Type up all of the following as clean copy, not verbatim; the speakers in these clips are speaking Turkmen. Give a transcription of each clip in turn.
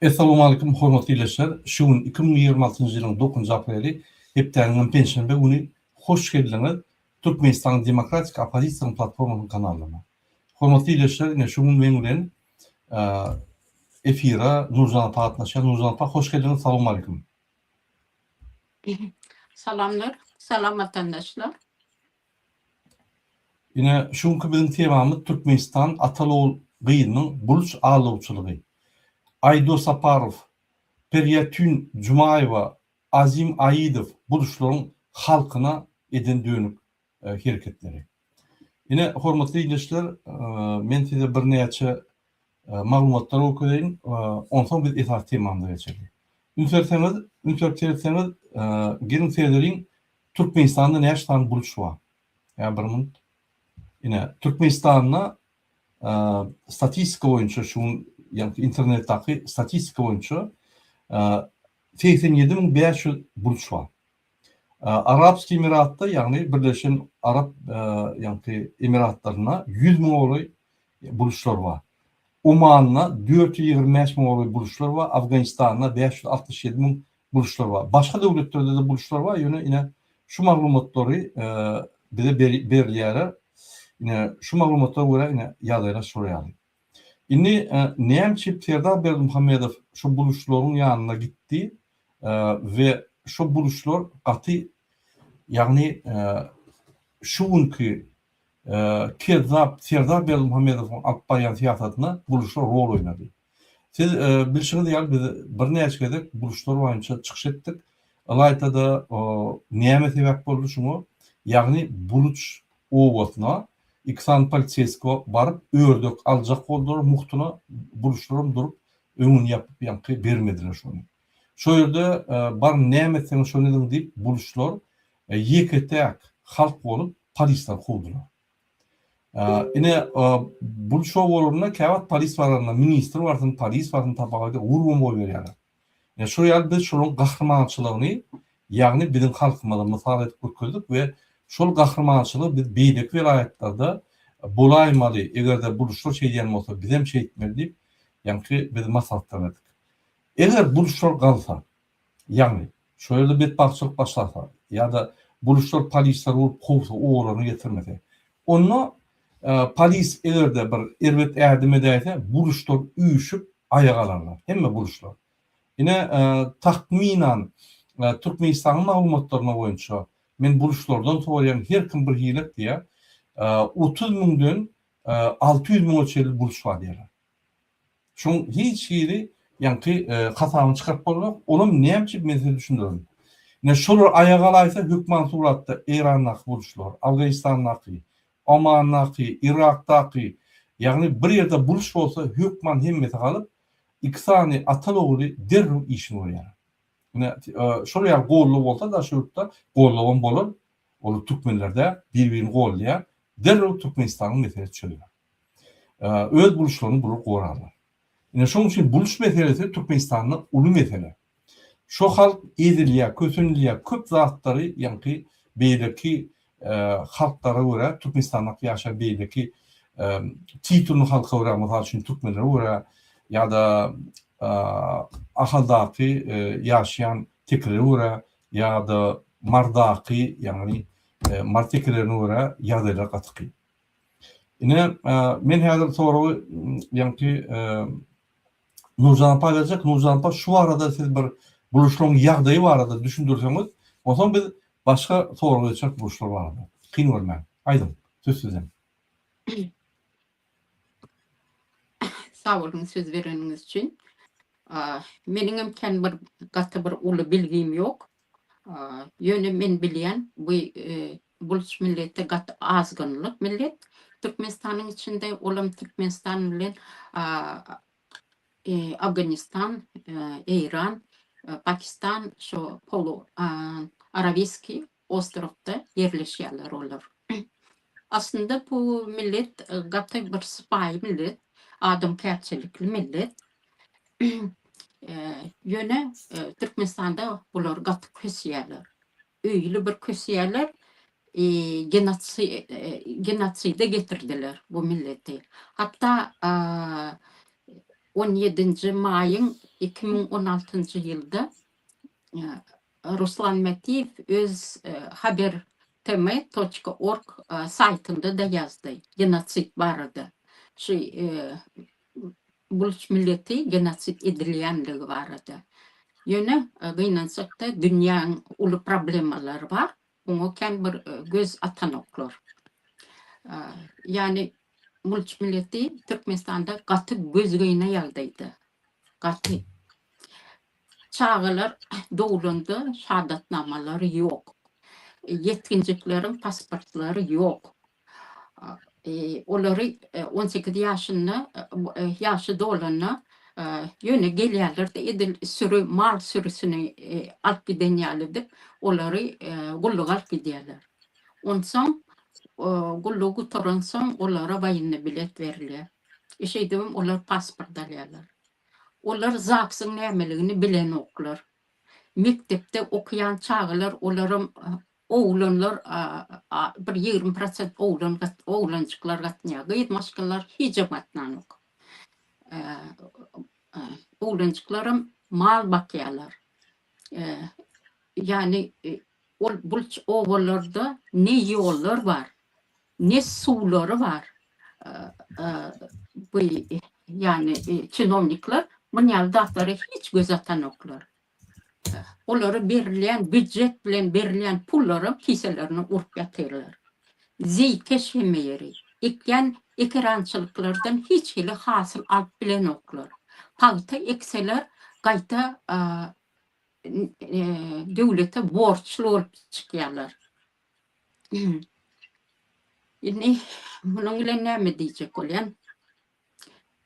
Essalawmaleýkum hormatly ildeşler! Şu gün 2026-njy ýylyň dokuzynjy apreli, hepdäniň penşenbe güni hoş geldiňiz Türkmenistanyň Demokratik oppozisiýanyň platformasynyň kanalyna. Hormatly ildeşler ine şu gün meň bilen efire Nurjan apa gatnaşýar. Nurjan apa hoş geldiňiz salowmaleýkum. Salamlar, salam watandaşlar. Ine, şu günki biziň temamyz Türkmenistan ataly-ogul gyzynyň buluç aldawçylygy. Aýdo Saparow, Perýatün Jumaýewa, Azim Aidow buluçlaryň halkyna eden dönük hereketleri. Ine, hormatly ildeşler, men size birnäçe maglumatlar görkezeýin, onsoň biz esasy temamyza geçeli. Üns berseňiz, üns berip seretseňiz, geliň seredeliň, Türkmenistanda näçe sany buluç bar? Ýa bir minut. Ine, Türkmenistanda statistika boýunça şu gün, ýagny internetdäki statistika boýunça 87500 buluç bar. Arapskiý Emiratda, ýagny Birleşen Arap ýagny Emiratlarynda 100 müňe golaý buluçlar bar. Omanda 425 müňe golaý buluçlar bar, Afganistanda 567 müň buluçlar bar. Başga döwletlerde-de buluçlar bar, ýöne ine şu maglumatlary bize berilýärler. Ine şu maglumatlara görä ine ýagdaýlar şol ýaly. Indi näme üçin Serdar Berdimuhamedow şu buluçlaryň ýanyna gitdi we şu buluçlar gaty ýagny şu günki kezzap Serdar Berdimuhamedowyň alyp barýan syýasatyna buluçlar rol oýnady. Siz bilşiňiz ýaly biz birnäçe gezek buluçlar boýunça çykyş etdik. Ylaýta-da näme sebäp boldy şuňa? Ýagny buluç obasyna iki sany poliseýski baryp ördek aljak boldular mugtuna buluçlaram durup öňüni ýapyp ýaňky bermediler şony. Şo ýerde baryň näme etseňiz şony ediň diýip buluçlar ýeke-täk halk bolup polisleri kowdular. Ine buluç obalarynda käwagt polis baranda ministr barsyn polis barsyn tapagaýda urubam goýberýärler. Ine şol ýaly biz şolaryň gahrymançylygyny ýagny biziň halkymyza mysal edip görkezdik we şol gahrymançylygy biz beýleki welaýatlarda bolaýmaly eger-de buluçlar şeýdýän bolsa bizem şeýtmeli diýip ýaňky biz maslahatlar berdik. Eger buluçlar galsa ýagny şo ýerde betbagtçylyk başlasa ýa-da buluçlar polisleri urup kowsa obalaryna getirmese onda polis eger-de bir erbet ädim edäýse buluçlar üýşüp aýaga alarlar. Hemme buluçlar. Ine, takmynan Türkmenistanyň maglumatlaryna boýunça, men buluçlardan soraýan, her kim bir hilek diýýär, 30 müňden 600 müňe çenli buluç bar diýýärler. Şoň hiç hili ýaňky hasabyny çykaryp bolanok. Olam näme üçin men size düşündirerin. Ine, şolar aýaga alaýsa hökman suratda Eýrandaky buluçlar, Afganistandaky, Omandaky, Yrakdaky, ýagny bir ýerde buluç bolsa hökman hemmesi galyp, iki sany ataly-ogly derrew işini görýärler. Ine, şol ýaly gollag bolsa daş ýurtda gollagam bolar, olar türkmenler däl, bir-birini gollaýar, derrew Türkmenistanyň meselesi çözüler. Öz buluçlaryny bular gorarlar. Ine şonuň üçin buluç meselesi Türkmenistanda uly mesele. Şo halk ezilýär, kösenilýär, köp zatlary ýaňky beýleki halklara görä, Türkmenistandaky ýaşaýan beýleki titulny halka görä, mysal üçin türkmenlere görä ýa-da Ahaldaky ýaşaýan tekelere görä ýa-da Mardaky, ýagny Mary tekelerine görä ýagdaýlar gaty kyn. Ine, men häzir soragy ýaňky Nurjan apa berjek. Nurjan apa şu barada siz bir buluşlaryň ýagdaýy barada düşündirseňiz, onsoň biz başga soraga geçeris buluşlar barada. Kyn görmäň. Aýdyň, söz sizden. Sag boluň söz bereniňiz üçin. Meniňem kän bir gaty bir uly bilgim ýok. Ýöne men bilýän bu buluç milleti gaty azgynlyk millet Türkmenistanyň içinde olam Türkmenistan bilen Afganistan, Eýran, Pakistan şo polu Arabiskiý ostrowda ýerleşýärler olar. Aslynda bu millet gaty bir sypaýy millet, adamkärçilikli millet. Ýöne Türkmenistanda bular gaty kösýärler. Öýli bir kösýärler. Genoside getirdiler bu milleti. Hatda. 17-nji maýyň 2016-njy ýylda Ruslan Mätiýew öz Haber TM toçka org saýtynda-da ýazdy genosid barada. Şu buluç milleti genosid edilýänligi barada. Ýöne gynansakda dünýäň uly problemalary bar. Oňa kän bir göz atanoklar. Ýagny buluç milleti Türkmenistanda gaty gözgyny ýagdaýda. Gaty. Çagalar dogulanda şahadatnamalary ýok. Ýetginjekleriň pasportlary ýok. Olary 18 ýaşynda ýaşy dolanda ýöne gelýärler-de edil süri mal sürüsini alyp giden ýaly edip olary gulluga alyp gidýärler. Onsoň gullugy gutaransoň olara woýennyý bilet berilýär. Şeýdibem olar pasport alýarlar. Olar ZAGS-yň nämeligini bilenoklar. Mekdepde okaýan çagalar olaram oglanlar bir 20 prosent oglan oglanjyklar gatnaýar. Gyz maşgalalar hijem gatnanok. Oglanjyklaram mal bakýarlar. Ýagny ol bulç obalarda ne ýollar bar, ne suwlary bar. Bu ýagny çinownikler muny ýaly zatlara hiç göz atanoklar. Olara berilýän býujet bilen berilýän pullaram kiselerine urup ýatyrlar. Zeýkeş hemme ýeri. Ekýän ekerançylyklardan hiç hili hasyl alyp bilenoklar. Pagta ekseler gaýta döwlete borçly bolup çykýarlar. Indi munuň bilen näme diýjek bolýan?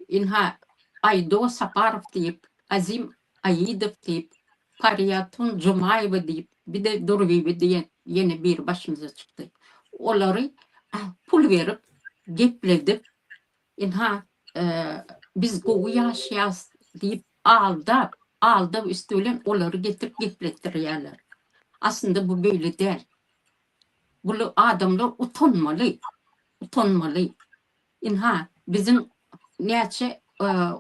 Ynha, Aýdo Saparow diýip, Azim Aýydow diýip, Parýatun Jumaýewa diýip, bir-de Durbibi diýen ýene biri başymyza çykdy. Olary pul berip, gepledip, Ynha, biz gowy ýaşaýas diýip aldap, aldaw üsti bilen olary getirip gepletdirýärler. Aslynda bu beýle däl. Bul adamlar utanmaly, utanmaly. Ynha, biziň näçe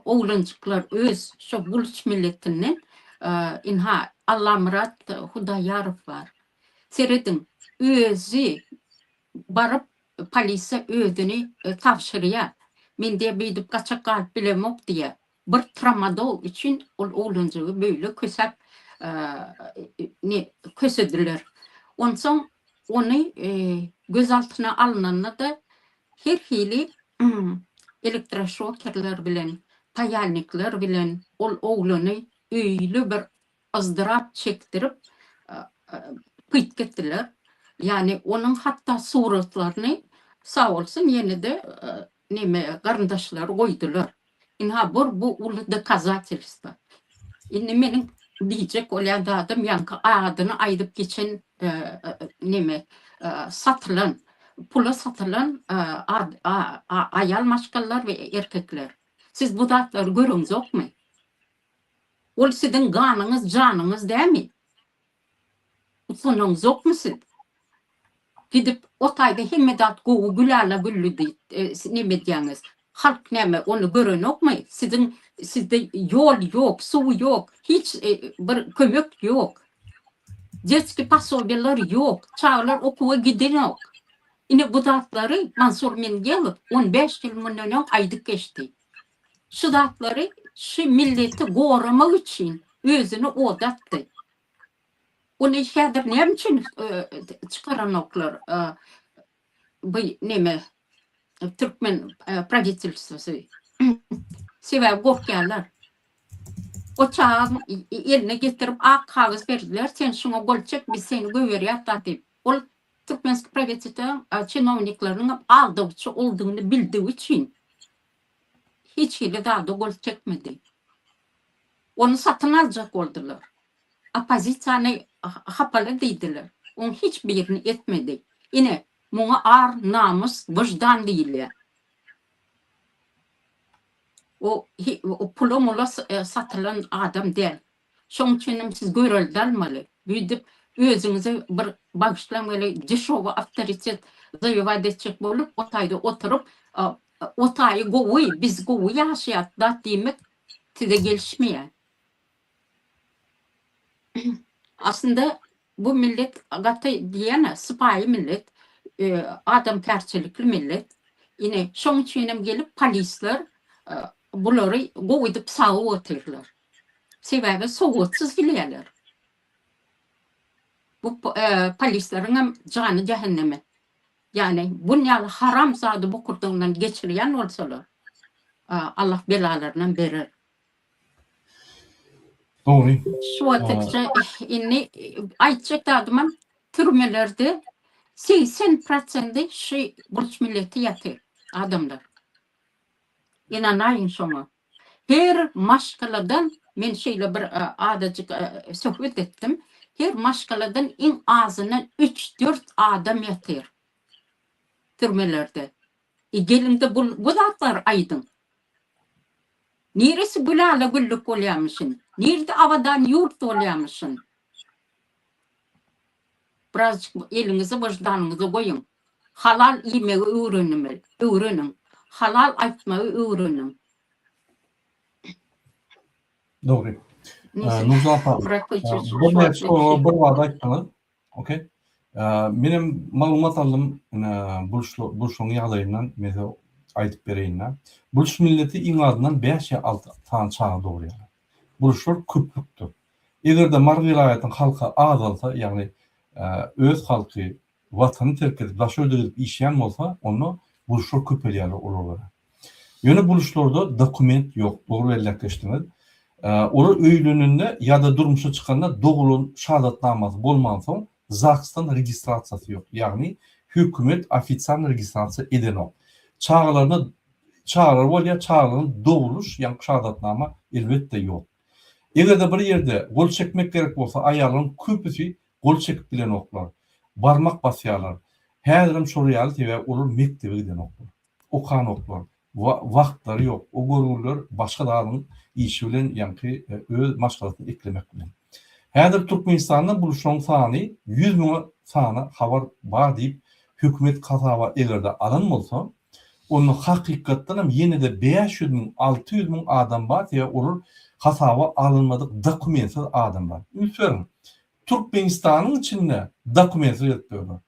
oglanjyklar öz şo buluç milletinden, ynha, Allamyrat Hudaýarow bar. Serediň, özi baryp Polisiýa özüni tabşyrýar. Men diýýär, beýdip gaçak galyp bilemok diýýär. Bir tramadol üçin ol oglanjygy beýle kösäp ne kösediler. Onsoň ony gözaltyna alnanda-da her hili elektroşokerler bilen, paýalnikler bilen ol oglany öýli bir yzdyrap çekdirip pytga etdiler. Ýagny onuň hatda suratlaryny sag bolsun ýene-de neme garyndaşlary goýdular. Ynha bor bu uly dokazatelstwo. Indi meniň diýjek bolýan zadym ýaňky adyny aýdyp geçen neme satylan pula satylan aýal maşgalalar we erkekler. Siz bu zatlary göreňzokmy? Ol siziň ganyňyz, janyňyz dämi? Utanaňzokmy siz? Gidip o taýda hemme zat gowy gülala gülli diýip neme edýäňiz? Halk näme ony görenokmy? Siziň sizde ýol ýok, suw ýok, hiç bir kömek ýok. Detskiý posobiýalar ýok, çagalar okuwa gidenok. Ine bu zatlary Mansur Mingelow 15 ýyl mundan öň aýdyp geçdi. Şu zatlary şu milleti goramak üçin özüni oda atdy. Ony häzir näme üçin çykaranoklar bu neme türkmen prawitelstwosy? Sebäbi gorkýarlar. O çaga eline getirip ak kagyz berdiler, sen şuňa gol çek, biz seni goýberýäs da diýip. Ol türkmenski prawitelstwonyň çinownikleriniň aldawçy oldugyny bildigi üçin hiç hili zada gol çekmedi. Ony satyn aljak boldular. Oppozisiýany hapala diýdiler. Oň hiç birini etmedi. Ine, muňa ar, namys, wyždan diýilýär. O pula-mula satylan adam däl. Şoň üçinem siz görelde almaly. Beýdip özüňize bir bagyşlaň weli deşowy awtoritet zaýowat etjek bolup o taýda oturyp o taýy gowy biz gowy ýaşaýas zat diýmek. Size gelişmeýär. Aslynda bu millet gaty diýýän-ä sypaýy millet, adamkärçilikli millet. Ine, şoň üçinem gelip polisler bulary gowy edip sagyp otyrlar. Sebäbi sowatsyz bilýärler. Bu polisleriňem jany jähenneme. Ýagny bun ýaly haram zady bokurdagyndan geçirýän bolsalar, Allah belalarynam berer. Dogry. Şu wagtça indi aýtjak zadymam türmelerde 80 prosendi şu burç milleti ýatyr adamlar. Ynanaýyň şoňa. Her maşgaladan men şeýle bir azajyk söhbet etdim. Her maşgaladan iň azyndan üç-dört adam ýatyr türmelerde. E geliňde bu bu zatlary aýdyň. Niresi gülala-güllük bolýamyşyn? Nirde abadan ýurt bolýamyşyn? Birazjyk eliňizi wyždanyňyza goýuň. Halal iýmegi öwrenmeli, öwreniň. Halal aýtmagy öwreniň. Dogry. Nurjan apa, birnäçe soraga bir bada aýtdyňyz. Okey. Menem maglumat aldym buluşlaryň ýagdaýyndan, men size aýdyp bereýin-dä. Buluş milleti iň azyndan bäş ýa alty sany çaga dogurýarlar. Buluşlar köplükdir. Eger-de Mary welaýatynyň halky azalsa, ýagny öz halky Watany terk edip, daşary ýurda gidip işleýän bolsa, onda buluşlar köpelýärler olara görä. Ýöne buluşlarda dokument ýok, dogry belläp geçdiňiz. Olar öýlenende ýa-da durmuşa çykanda doglan şahadatnamasy bolmansoň, ZAGS-dan registrasiýasy ýok, ýagny hökümet ofitsialny registrasiýa edenok. Çagalaryna çagalary bolýar, çagalaryň dogluş ýa şahadatnama elbetde ýok. Eger-de bir ýerde gol çekmek gerek bolsa, aýallaryň köpüsi gol çekip bilenoklar. Barmak basýarlar. Häzirem şol ýaly, sebäbi olar mekdebe gidenoklar. Okanoklar. Wagtlary ýok. O görgüliler başga zadyň işi bilen, ýaňky öz maşgalasyny eklemek bilen. Häzir Türkmenistanda buluşlaryň sany 100 müňe sany habar bar diýip hökümet hasaba eger-de alan bolsa, Onda hakykatdanam ýene-de 500 müň, 600 müň adam bar, sebäbi olar hasaba alynmadyk dokumentsiz adamlar. Üns beriň, Türkmenistanyň içinde dokumentsiz gezip ýörler.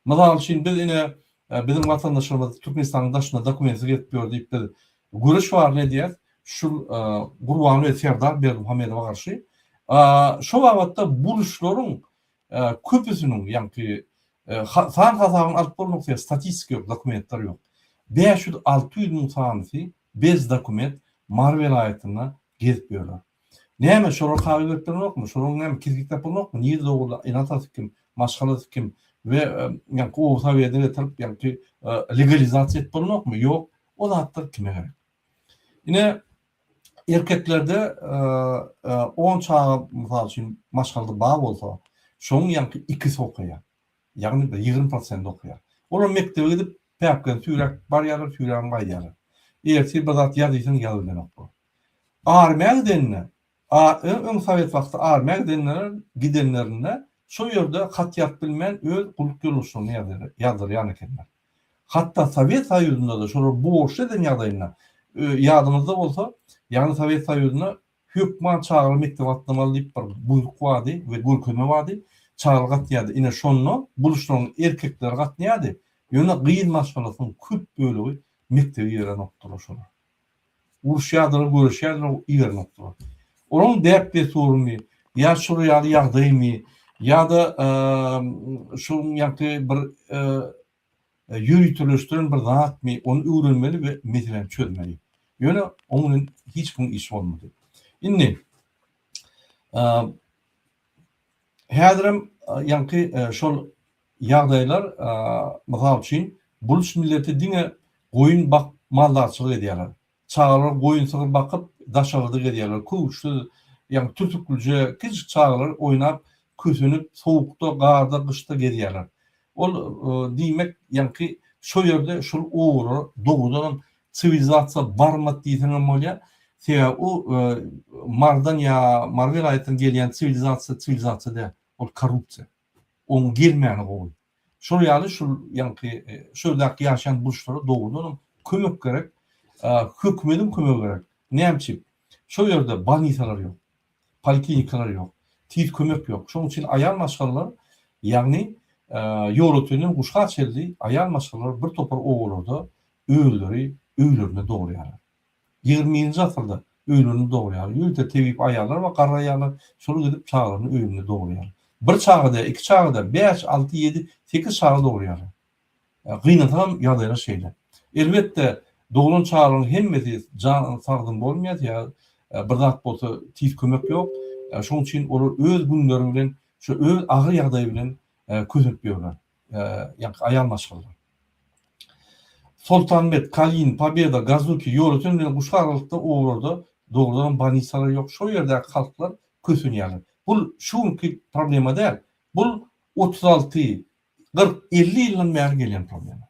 Mysal üçin, biz ine biziň watandaşlarymyz Türkmenistanyň daşynda dokumentsiz gezip ýör diýip biz göreş baryny edýäris şul Gurbanguly Serdar Berdimuhamedowa garşy. Şo babatda buluşlaryň köpüsiniň ýaňky san hasabyny alyp bolmak sebäbi statistika ýok, dokumentler ýok. 500-600 müň sanysy bez dokument Mary welaýatynda gezip ýörler. Näme şolar kagyz berip bilenokmy? Şolaryň näme kesgitläp bolanokmy? Nirede doguldy, ene-atasy kim, maşgalasy kim we ýaňky oba sowetine getirip ýaňky legalizasiýa edip bolanokmy? Ýok. O zatlar kime gerek? Ine Erkeklerde on çaga mysal üçin maşgalada bar bolsa, şonuň ýaňky ikisi okaýar. Ýagny bir 20 prosenti okaýar. Olar mekdebe gidip, päpgeni süýräp barýarlar, süýräbem gaýdýarlar. Ertir bir zat ýaz diýseň ýazyp bilenoklar. Armiýa gidende, öň sowet wagty armiýa gidenler gidenlerinde şo ýerde hat ýazyp bilmän öz gulluk ýoldaşlaryna ýazdyrýan ekenler. Hatda Sowet Soýuzynda-da şolar borçly eden ýagdaýynda, ýadyňyzda bolsa, ýagny Sowet Soýuzynda hökman çagalar mekdebe gatnamaly diýip bir buýruk bardy we görkezme bardy, çagalar gatnaýardy. Ine şonda buluşlaryň erkekleri gatnaýardy, ýöne gyz maşgalasynyň köp bölegi mekdebe iberenokdylar şolar. Uruşýardylar, göreşýärdiler, iberenokdylar. Olaryň däp-dessurymy ýa şol ýaly ýagdaýmy ýa-da şonuň ýaňky bir ýöriteleşdiren bir zatmy, ony öwrenmeli we meseläni çözmeli. Ýöne onuň bilen hiç kimiň işi bolmady. Indi häzirem ýaňky şol ýagdaýlar, mysal üçin, buluç milleti diňe goýun bakyp maldarçylyk edýärler. Çagalar goýun sygyr bakyp daşarda gezýärler. Köwüşsiz, ýagny türtüklije kiçijik çagalar oýnap, kösenip, sowukda, garda, gyşda gezýärler. Ol diýmek, ýaňky şo ýerde şol obalara dogrudanam siwilizasiýa barmady diýseňem bolýar. Sebäbi o Marydan ýa Mary welaýatyndan gelýän siwilizasiýa siwilizasiýa däl, ol korrupsiýa. Oň gelmäni gowy. Şol ýaly şul ýaňky şu ýerdäki ýaşaýan burçlara dogrudanam kömek gerek. Hökümediň kömegi gerek. Näme üçin? Şo ýerde bolnisalar ýok, poliklinikalar ýok, tiz kömek ýok. Şonuň üçin aýal maşgalalar, ýagny Ýolötenden Guşga çenli aýal maşgalalar bir topar obalarda özleri öýlerinde dogurýarlar. Ýigriminji asyrda öýlerinde dogurýarlar. Ýörite tebip aýallar bar, garry aýallar, şolar gidip çagalaryny öýünde dogurýarlar. Bir çaga däl, iki çaga däl, bäş, alty, ýedi, sekiz çaga dogurýarlar. Gynansagam ýagdaýlar şeýle. Elbetde, doglan çagalaryň hemmesi jan sagdyn bolmaýar, ýa bir zat bolsa tiz kömek ýok. Şonuň üçin olar öz günleri bilen, şu öz agyr ýagdaýy bilen kösenip ýörler. Ýagny aýal maşgalalar. Soltanbet, Kalin, Pobeda, Gazuki, Ýolöten bilen Guşgy aralykda obalarda dogrudanam bolnisalar ýok. Şol ýerdäki halklar kösenýärler. Bul şu günki problema däl. Bul 36, 40, 50 ýyldan bäri gelýän problema.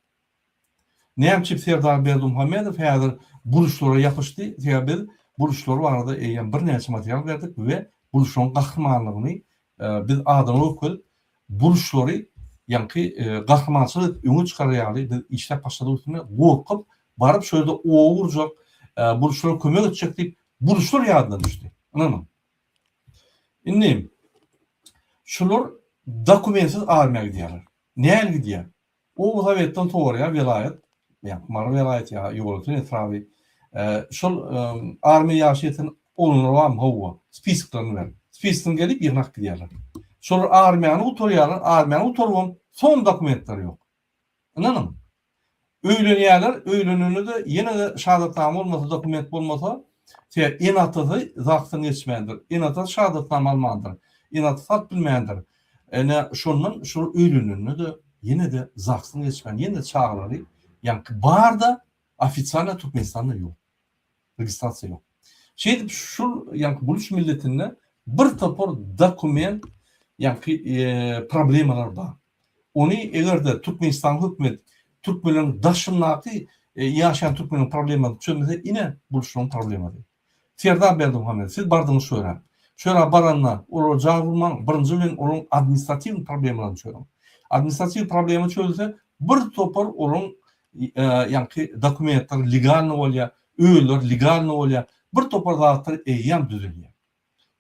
Näme üçin Serdar Berdimuhamedow häzir burçlara ýapyşdy? Sebäbi biz burçlar barada eýýäm birnäçe material berdik we burçlaryň gahrymanlygyny biz adama görkezip, burçlary ýaňky gahrymançylyk edip öňe çykarar ýaly biz işläp başladyk üstünde gorkup baryp şo ýerde oba gurjak, burçlara kömek etjek diýip burçlar ýadyndan düşdi. Ynanyň. Indi şular dokumentsiz armiýa gidýärler. Näl gidýär? Oba sowetden soraýar welaýat, ýa Mary welaýaty ýa Ýolöten etraby. Şol armiýa ýaşy ýeten oglanlar barmy? Hawa. Spisklerini ber. Spiskini gelip ýygnap gidýärler. Şolar armiýany gutarýarlar, armiýany gutarybam soň dokumentleri ýok. Ynanyň. Öýlenýärler, öýlenende-de ýene-de şahadatnama bolmasa, dokument bolmasa, sebäbi ene-atasy ZAGS-dan geçmändir, ene-atasy şahadatnama almandyr, ene-atasy alyp bilmändir. Ine, şondan şol öýlenende-de ýene-de ZAGS-dan geçmän, ýene-de çagalary ýaňky bar-da, ofisialno Türkmenistanda ýok. Registrasiýa ýok. Şeýdip şul ýaňky buluç milletinde bir topar dokument ýaňky problemalar bar. Ony eger-de Türkmenistanyň hökümet türkmenleriň daşyndaky ýaşaýan türkmenleriň problemasyny çözmese ine buluçlaryň problemasy. Serdar Berdimuhamedow siz bardyňyz şu ýere. Şu ýere baranda olara jaý gurmaň birinji bilen olaryň administratiw problemalaryny çözüň. Administratiw problema çözülse bir topar olaryň ýaňky dokumentler legalny bolýar, öýler legalny bolýar, bir topar zatlar eýýäm düzülýär.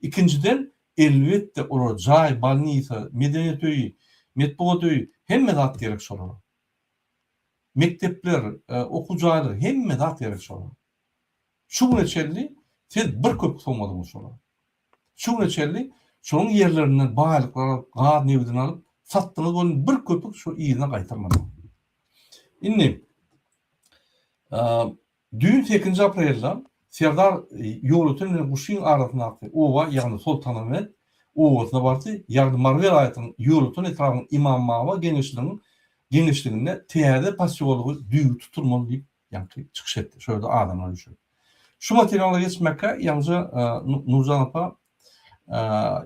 Ikinjiden, elbetde olara jaý, bolnisa, medeniýet öýi, metbugat öýi, hemme zat gerek şolara. Mekdepler, okuw jaýlary, hemme zat gerek şolara. Şu güne çenli siz bir köpük sowmadyňyz şolara. Şu güne çenli şonuň ýerlerinden baýlyklar alyp, gaz, nebidini alyp, satdyňyz welin bir köpük şu yzyna gaýtarmadyňyz. Indi düýn sekizinji aprelde Serdar Ýolöten bilen Guşyň arasyndaky oba, ýagny Soltanahmet obasyna bardy, ýagny Mary welaýatynyň Ýolöten etrabynyň Ymambaba geňeşligiň geňeşliginde täze posýology düýbi tutulmaly diýip ýaňky çykyş etdi. Şo ýerde adamlar üýşüp. Şu materiala geçmekkä ýaňja Nurjan apa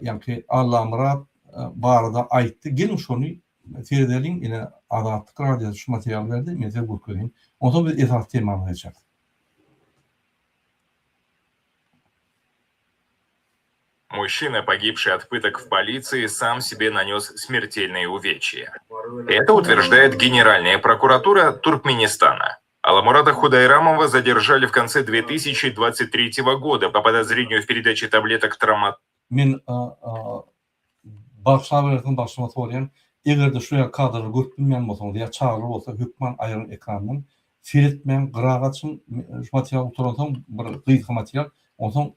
ýaňky Allamyrat barada aýtdy. Geliň şony seredeliň. Ine Azatlyk radiosy şu materialy berdi. Men size görkezeýin. Onsoň biz esasy temamyza geçeris. Мужчина, погибший от пыток в полиции, сам себе нанес смертельные увечья. Это утверждает Генеральная прокуратура Туркменистана. Аламурада Худайрамова задержали в конце 2023 года по подозрению в передаче таблеток травма. Men bagyşlaberersiňiz bagyşlama soraýan. Eger-de şu ýaly kadrlary görüp bilmeýän bolsaňyz ýa çagalar bolsa hökman aýryň ekrandan seretmäň gyra gaçyň şu material gutaransoň bir gysga material onsoň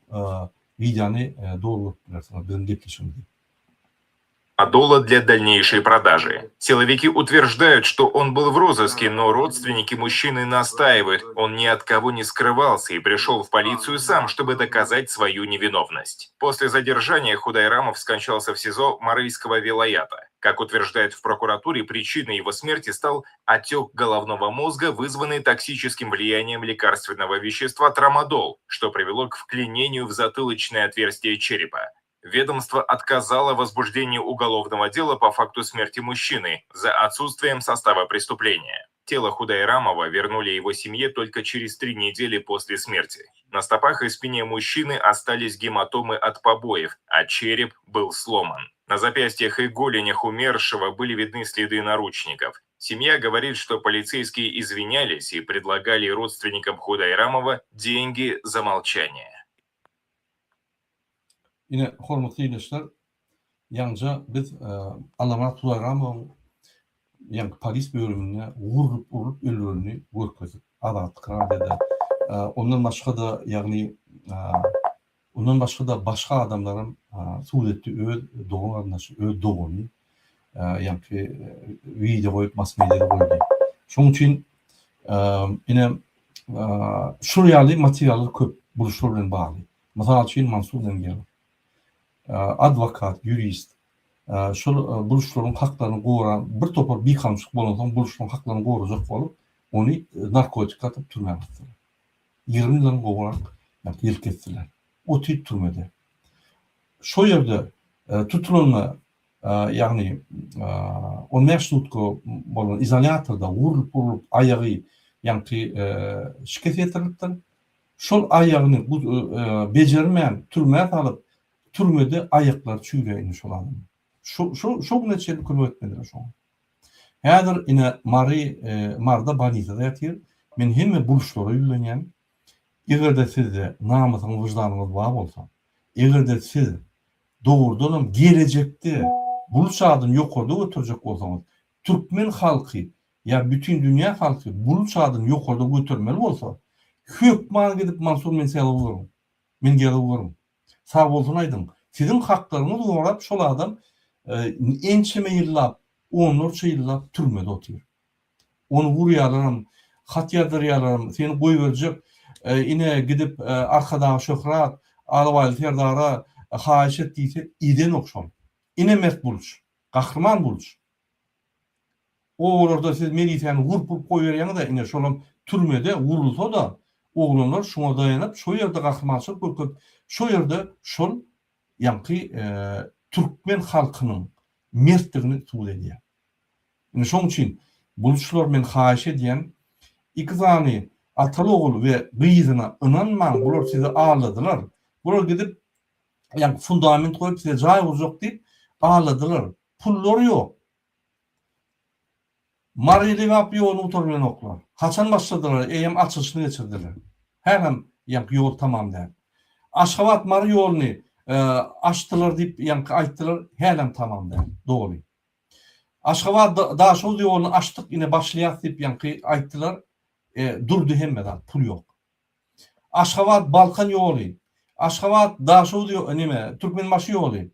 wideony doly görüp bilersiňiz biziň gepleşigimizi. Адола для дальнейшей продажи. Силовики утверждают, что он был в розыске, но родственники мужчины настаивают, он ни от кого не скрывался и пришел в полицию сам, чтобы доказать свою невиновность. После задержания Худайрамов скончался в СИЗО Марыйского вилаята. Как утверждают в прокуратуре, причиной его смерти стал отек головного мозга, вызванный токсическим влиянием лекарственного вещества трамадол, что привело к вклинению в затылочное отверстие черепа. Ведомство отказало возбуждении уголовного дела по факту смерти мужчины за отсутствием состава преступления. Тело Худайрамова вернули его семье только через три недели после смерти. На стопах и спине мужчины остались гематомы от побоев, а череп был сломан. На запястьях и голенях умершего были видны следы наручников. Семья говорит, что полицейские извинялись и предлагали родственникам Худайрамова деньги за молчание. Ine, hormatly ildeşler, ýaňja biz Allamyrat Hudaýramowyň ýaňky polis bölüminde urlup-urlup öldürenini görkezdik Azatlyk radioda. Ondan başga-da, ýagny ondan başga-da başga adamlaram sud etdi öz dogan-garyndaşy, öz doganyny ýaňky wideo goýup, mass mediada goýdy. Şonuň üçin ine şul ýaly materiallar köp buluşlar bilen bagly. Mysal üçin Mansur Zengerow. Adwokat, ýurist. Şol buluşlaryň haklaryny goran bir topar bikanunçylyk bolansoň buluşlaryň haklaryny gorajak bolup, ony narkotik atyp türmä basdylar. 20 ýyldan gowrak ýyl kesdiler. Otyr türmede. Şo ýerde tutulanda, ýagny on bäş sutka bolan izolýatorda urlup-urlup aýagy ýaňky şikes ýetirilipdir. Şol aýagyny bejermän türmä salyp, türmede aýaklary çüýrýär indi şol adamyň. Şo şo şo güne çenli kömek etmediler şoňa. Häzir ine Mary Maryda bolnisada ýatyr. Men hemme buluşlara ýüzlenýän. Eger-de sizde namysyňyz, wyždanyňyz bar bolsa, eger-de siz dogrudanam gelejekde buluç adyny ýokarda göterjek bolsaňyz, türkmen halky ýa bütin dünýä halky buluç adyny ýokarda götermeli bolsa, hökman gidip Mansur Menselowy görüň. Mengelowy görüň. Sag bolsun aýdyň. Siziň haklaryňyzy gorap şol adam ençeme ýyllap, onlarça ýyllap türmede otyr. Ony urýarlaram, hat ýazdyrýarlaram, seni goýberjek, ine gidip Arkadag Şöhrat, Alabaýly Serdara haýyş et diýse, edenok şol. Ine mert buluç. Gahryman buluç. Obalarda siz melisäni urup-urup goýberýäňiz-ä, ine şolam türmede urulsa-da, oglanlar şoňa daýanyp, şo ýerde gahrymançylyk görkezip, şo ýerde şol ýaňky türkmen halkynyň mertligini subut edýär. Ine şoň üçin buluçlar men haýyş edýän, iki sany ataly-ogul we gyzyna ynanmaň, bular sizi aldadylar. Bular gidip ýaňky fundament goýup size jaý gurjak diýip aldadylar. Pullary ýok. Mary-Lebap ýoluny gutarybilenoklar. Haçan başladylar, eýýäm açylyşyny geçirdiler. Hälem ýaňky ýol tamam däl. Aşgabat-Mary ýoluny açdylar diýip ýaňky aýtdylar, hälem tamam däl, doly. Aşgabat-Daşoguz ýoluny açdyk, ine başlaýas diýip ýaňky aýtdylar, durdy hemme zat, pul ýok. Aşgabat-Balkan ýoly, Aşgabat-Daşoguz ýo neme, Türkmenbaşy ýoly,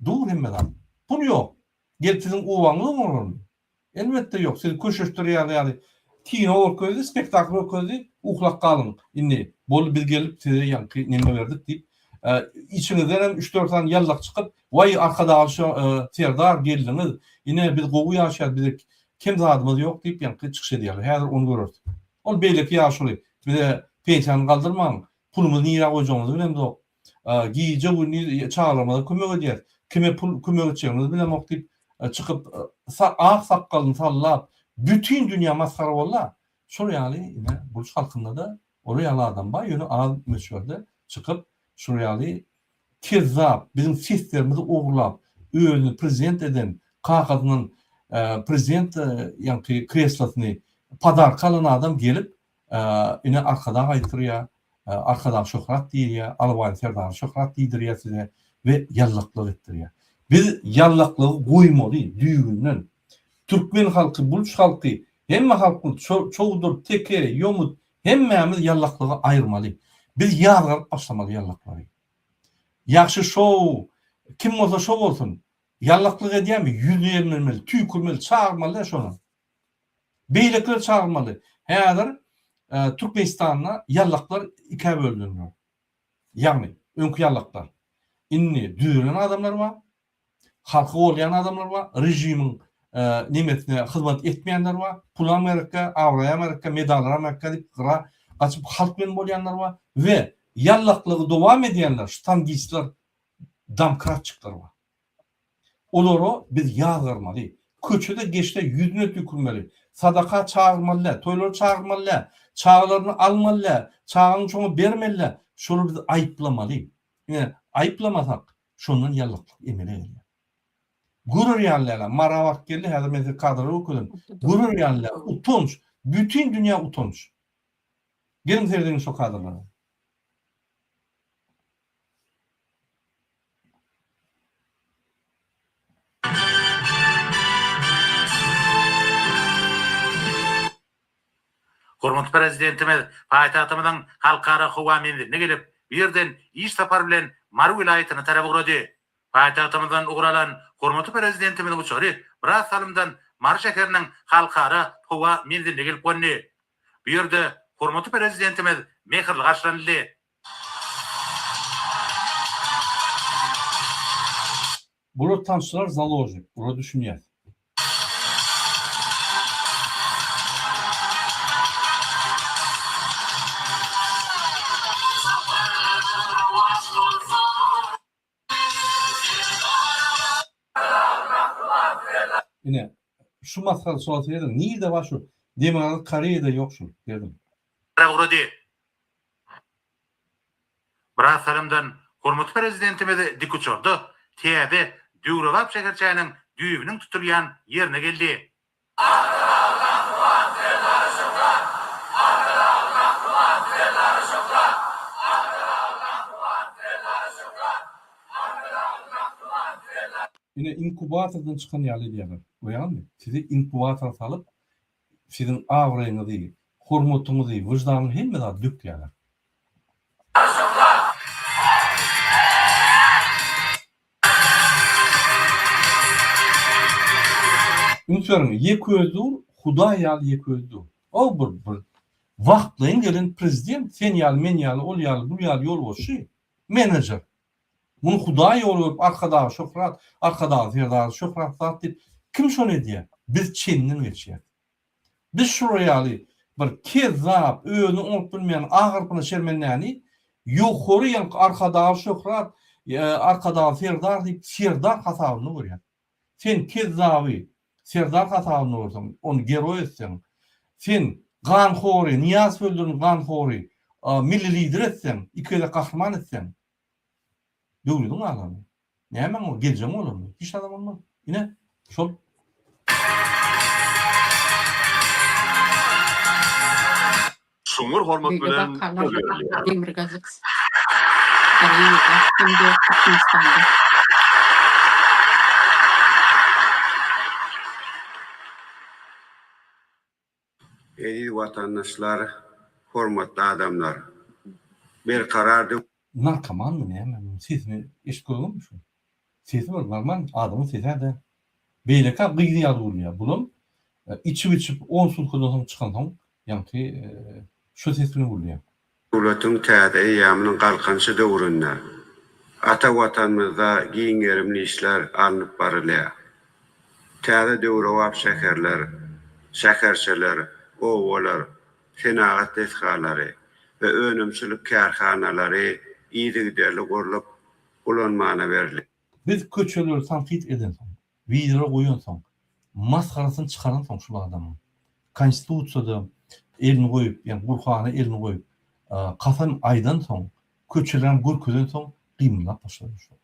dur hemme zat. Pul ýok. Gelip siziň obaňyza oňararmy? Elbetde ýok. Sizi köşeşdirýär ýaly kino görkezdi, spektakl görkezdi, uklap galyň. Indi boldy biz gelip size ýaňky neme berdik diýip, içiňizdenem üç-dört sany ýallak çykyp, waý Arkadagly Serdar geldiňiz, ine biz gowy ýaşaýas, bize kem zadymyz ýok diýip ýaňky çykyş edýärler. Häzir ony göreris. Ol beýleki ýaşuly bize pensiýany galdyrmaň, pulumyzy nirä goýjagymyzy bilemzok. Gije-gündiz çagalarymyza kömek edýäris. Kime pul kömek etjegimizi bilemok diýip çykyp ak sakgalyny sallap bütin dünýä masgara boldy-a. Şol ýaly ine buluç halkynda-da olar ýaly adam bar, ýöne az möçberde çykyp şol ýaly kezzap biziň seslerimizi ogurlap özüni prezident eden kakasyndan prezident ýaňky kreslosyny podarka alan adam gelip Ine Arkadag aýtdyrýar, Arkadag şöhrat diýilýär, Alabaý Serdar şöhrat diýdirýär size we ýallaklyk etdirýär. Biz ýallaklygy goýmaly düýbünden. Türkmen halky, buluç halky, hemme halk çowdur, teke, ýomut hemmämiz ýallaklygy aýyrmaly. Biz ýazgaryp başlamaly ýallaklary. Ýagşy şow kim bolsa şo bolsun. Ýallaklyk edýärmi ýüzüne ýelmenmeli, tüýkürmeli, çagyrmaly şony. Beýlekileri çagyrmaly. Häzir Türkmenistanda ýallaklar ikä bölünenler. Ýagny, öňki ýallaklar. Indi düzelen adamlar bar, halky goldaýan adamlar bar, režimiň nemesine hyzmat etmeýänler bar, pulam gerekkä, abraýam gerekkä, medallaram gerekkä diýip gyra gaçyp halk bilen bolýanlar bar we ýallaklygy dowam edýänler, ştangistler, domkratçikler bar. Olara biz ýazgarmaly. Köçede geçse ýüzüne tükürmeli. Sadaka çagyrmaly däl, toýlara çagyrmaly däl, çagalaryny almaly däl, çagaňy şoňa bermeli däl. Şolary biz aýyplamaly. Ine, aýyplamasak, şondan ýallaklyk emele gelýär. Görer ýaly däl-ä. Mara baryp geldi, häzir men size kadrlary görkezerin. Görer ýaly däl. Utanç. Bütin dünýä utanç. Geliň serediň şo kadrlara. Hormatly Prezidentimiz paýtagtymyzyň Halkara howa menziline gelip, bu ýerden iş sapary bilen Mary welaýatyna tarap ugrady. Paýtagtymyzdan ugur alan hormatly Prezidentimiziň uçary biraz salymdan Mary şäheriniň Halkara howa menziline gelip gondy. Bu ýerde hormatly Prezidentimiz mähirli garşylanyldy. Bular tansçylar založnik, bulara düşünýäs. Ine, şu masgara şola serediň, nirde bar şu? Demirgazyk Koreýada ýok şul, serediň. Ugrady. Biraz salymdan hormatly Prezidentimiz dikuçarda täze, döwrebap şäherçäniň düýbüniň tutulýan ýerine geldi. Arkadagly Gahryman Serdara şöhrat! Arkadagly Gahryman Serdara şöhrat! Arkadagly Gahryman Serdara şöhrat! Arkadagly Gahryman Serdara. Ine inkubatordan çykan ýaly edýärler. Görýäňizmi? Sizi inkubatora salyp, siziň abraýyňyzy, hormatyňyzy, wyždanyňyzy hemme zady dökýärler. Üns beriň, ýek özi dur, Hudaý ýaly ýek özi dur. O bir bir wagtlaýyn gelen prezident, sen ýaly, men ýaly, ol ýaly, bul ýaly ýolbaşçy, menejer. Muny Hudaý ýoly görüp Arkadaga şöhrat, Arkadagly Serdara şöhrat zat diýip kim şony edýär? Biz çenden geçýäs. Biz şular ýaly bir kezzap, özüni oňup bilmeýän agyrpyna şermendäni ýokary ýaňky Arkadagly şöhrat, Arkadagly Serdar diýip serdar hasabynda görýäs. Sen kezzaby serdar hasabynda görseň, ony geroý etseň, sen ganhory, Nyýazow öldüren ganhory milli lider etseň, iki gezek gahryman etseň, döwlediň galarmy? Nämäň bol, geljegiň bolarmy? Hiç zadam bolmaz. Ine, şol. Çuňňur hormat Beýle bilen wakalar söz berilýär. Demirgazyk Koreýada hem-de Türkmenistanda. Eziz watandaşlar, hormatly adamlar! Berkarar döw. Narkomanmy näme munuň sesini eşidip gördüňizmi şu? Sesi bir normal adamyň sesi-ä däl. Beýleki gyz ýaly gürleýär. Bulam içip-içip on sutkadan soň çykansoň ýaňky şu ses bilen gürleýär. Döwletiň täze eýýamynyň Galkynyşy döwründe ata Watanymyzda giň gerimli işler alnyp barylýar. Täze döwrebap şäherler, şäherçeler, obalar, senagat desgalary we önümçilik kärhanalary yzygiderli gurlup ulanmana berilýär. Biz köçeleri tankyt edensoň, wideolar goýansoň, masgarasyny çykaransoň şul adamyň, konstitusiýada elini goýup, ýagny Gurhana elini goýup, kasam aýdansoň, köçelerem görkezensoň gymyldap başlady şol.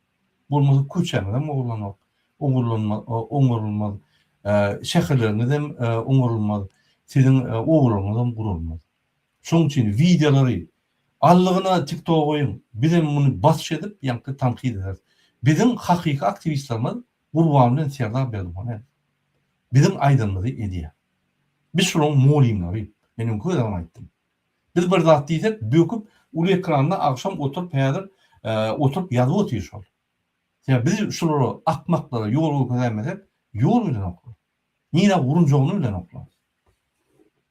Bolmasa köçäňizem ogurlanok, ogurlanmaz, oňarylmaz, şäherleriňizem oňarylmaz, siziň obalaryňyzam gurulmaz. Şonuň üçin wideolary allygyna tiktoga goýuň, bizem muny basyş edip ýaňky tankyt ederis. Biziň hakyky aktiwistlerimiz Gurban bilen Serdar Berdimuhamedow. Biziň aýdanymyzy edýär. Biz şolaryň mugallymlary. Men öňki gezegem aýtdym. Biz bir zat diýsek böküp uly ekranda agşam oturyp häzir oturyp ýazyp otyr şol. Sebäbi biz şulara akmaklara ýol görkezäýmesek ýol bilenoklar. Nirä urunjagyny bilenoklar.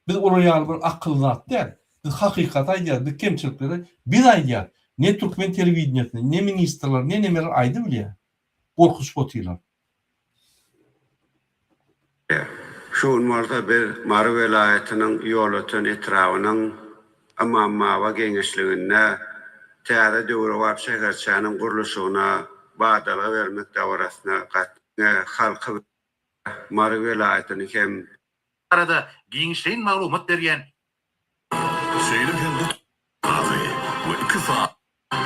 Biz olar ýaly bir akylly zat däl. Biz hakykaty aýdýarys, biz kemçilikleri biz aýdýarys. Ne türkmen telewideniýesi, ne ministrler, ne nemeler aýdybilýär. Gorkuşyp otyrlar. Şu gün bolsa biz Mary welaýatynyň Ýolöten etrabynyň Ymambaba geňeşliginde täze döwrebap şäherçäniň gurluşygyna badalga bermek dabarasyna gat halky Mary welaýatyny hem Barada giňişleýin maglumat berýän Şeýle hem bu Gazy we iki sany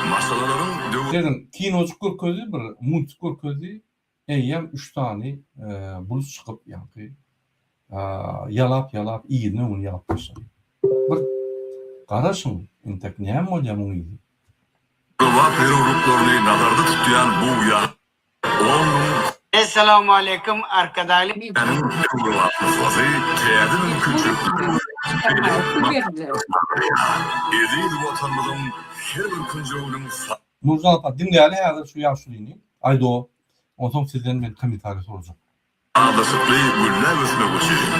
maşgalalaryň döw. Seniň kinojyk görkezdi bir multik görkezdi eýýäm üç sany bulut çykyp ýaňky ýalap ýalap yzyny öňüni ýalyp başlady. Bir garaşyň entek näme bolýar muň yzy. Döwrebap zerurlyklaryny nazarda tutýan bu ýa on müň. Essalamualeýkum Arkadagly. Täniň döwrebap nusgasy täze mümkinçilikleri we. çykarmaga pul berdiler. Eziz Watanymyzyň her bir künjeginiň Nurjan apa diňläli häzir şu ýaşulyny Aýdo onsoň sizden men kommentariý sorajak. Sazlaşykly gülläp ösmegi üçin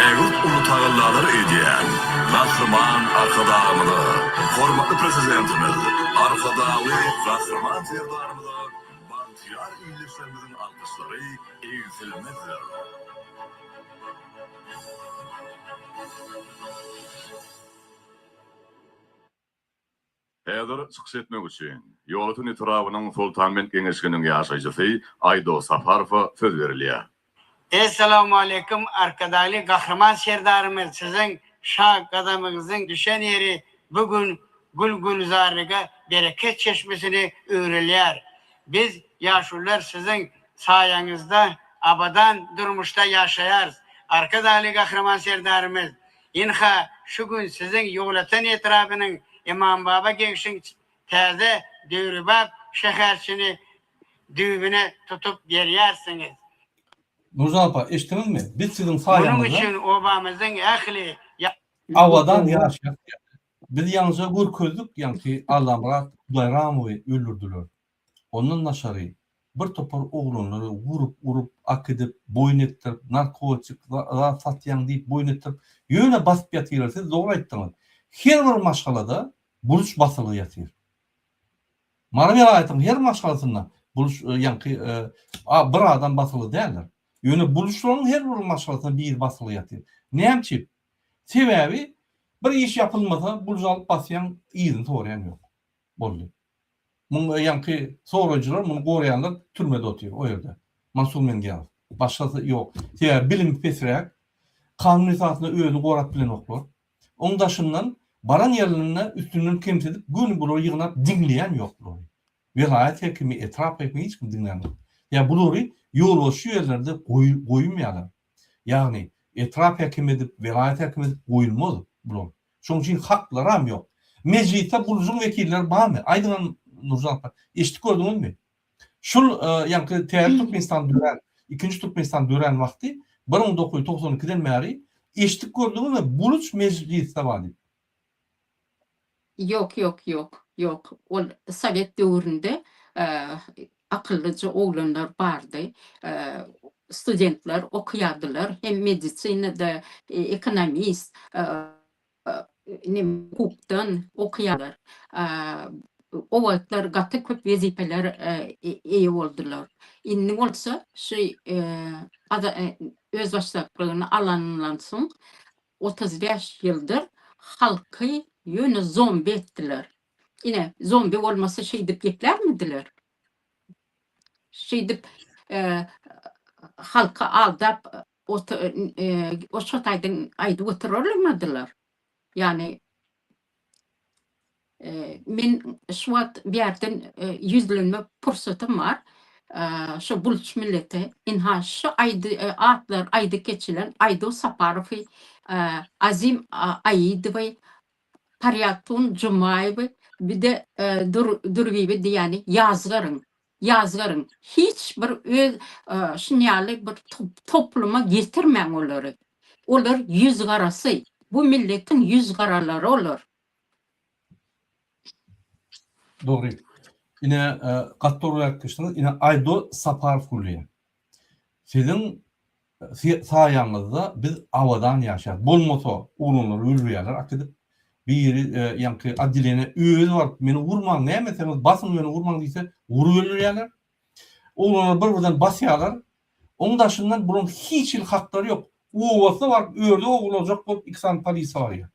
ägirt uly tagallalar edýän Gahryman Arkadagymyza, hormatly Prezidentimiz Arkadagly Gahryman Serdarymyza bagtyýar ildeşlerimiziň alkyşlary egsilmezdir. Häzir çykyş etmek üçin Ýolöten etrabynyň Soltanbent geňeşliginiň ýaşaýjysy Aýdo Saparowa söz berilýär. Essalawmaleýkum Arkadagly Gahryman Serdarymyz siziň şa gadamyňyzyň düşen ýeri bu gün gül gülzarlyga bereket çeşmesine öwrülýär. Biz ýaşulular siziň saýaňyzda abadan durmuşda ýaşaýarys. Arkadagly Gahryman Serdarymyz Ynha, şu gün siziň Ýolöten etrabynyň Ymambaba geňşiň täze döwrebap şäherçini düýbüne tutup berýärsiňiz. Nurjan apa, eşitdiňizmi? Biz siziň Munuň saýaňyzda. üçin obamyzyň ähli Abadan ýaşaýas diýýär. Biz ýaňyja görkezdik, ýaňky Allamyrat Hudaýramowy öldürdiler. Ondan daşary, bir topar oglanlary urup-urup, akidip, boýun etdirip, narkotik zat satýaň diýip boýun etdirip, ýöne basyp ýatyrlar. Siz dogry aýtdyňyz. Her bir maşgalada buluç basylgy ýatyr. Mary welaýatynyň her maşgalasynda buluç ýaňky bir adam basylgy däldir. Ýöne buluçlaryň her bir maşgalasynda biri basylgy ýatyr. Näme üçin? Sebäbi bir iş ýapylmasa buluç alyp basýaň, yzyny soraýan ýok. Boldy. Muň ýaňky soraýjylar, muny goraýanlar türmede otyr, o ýerde. Mansur Mengiýazow. Başgasy ýok. Sebäbi bilimi pesräk. Kanun esasynda özüni gorap bilenoklar. Oň daşyndan baran ýerlerinde üstünden kemsidip göni bulary ýygnap diňleýän ýok bulary. Welaýat hekimi, etrap hekimi hiç kim diňlänok. Ýa bulary ýolbaşçy ýerlerde goýulmaýarlar. Ýagny etrap hekimi edip, welaýat hekimi edip goýulmaz bular. Şoň üçin haklaram ýok. Mejlisde gurluşyň wekilleri barmy? Aýdyňam Nurjan apa, eşidip gördüňizmi? Şul ýaňky täze Türkmenistan dörän, ikinji Türkmenistan dörän wagty 1992-den bäri eşidip gördüňizmi buluç mejlisde bar diýip? Ýok, ýok, ýok, ýok. Ol sowet döwründe akyllyja oglanlar bardy. Studentler okaýardylar, hem medisinada, ekonomist, hukukdan okaýarlar. O wagtlar gaty köp wezipeler eýe boldular. Indi bolsa şu özbaşdaklygyny alanyndan soň 35 ýyldyr halky ýöne zombi etdiler. Ine, zombi bolmasa şeýdip geplärmidiler? Şeýdip halky aldap o şo taýdan aýdyp oturarlarmydylar? Ýagny men şu wagt bu ýerden ýüzlenme pursatym bar. Şu buluç millete ynha şu aýdy atlar aýdyp geçilen Aýdo Saparowy, Azim Aýydowy, Parýatun Jumaýewi bir-de Dürbibi diýýäni ýazgaryň. Ýazgaryň. Hiç bir öz şun ýaly bir topluma getirmäň olary. Olar ýüzgarasy. Bu milletiň ýüzgaralary olar. Dogry. Ine gaty dogry aýdyp geçdiňiz. Ine Aýdo Saparow gürleýär. Siziň saýaňyzda biz abadan ýaşaýas. Bolmasa oglanlary öldürýärler akidip. Biri ýaňky otdeleniýä özi baryp meni urmaň näme etseňiz basyň ýöne urmaň diýse urup öldürýärler. Oglanlar bir birden basýarlar. Oň daşyndan bularyň hiç hili haklary ýok. Obasyna baryp ördek ogurlajak bolup iki sany polisiýa barýar.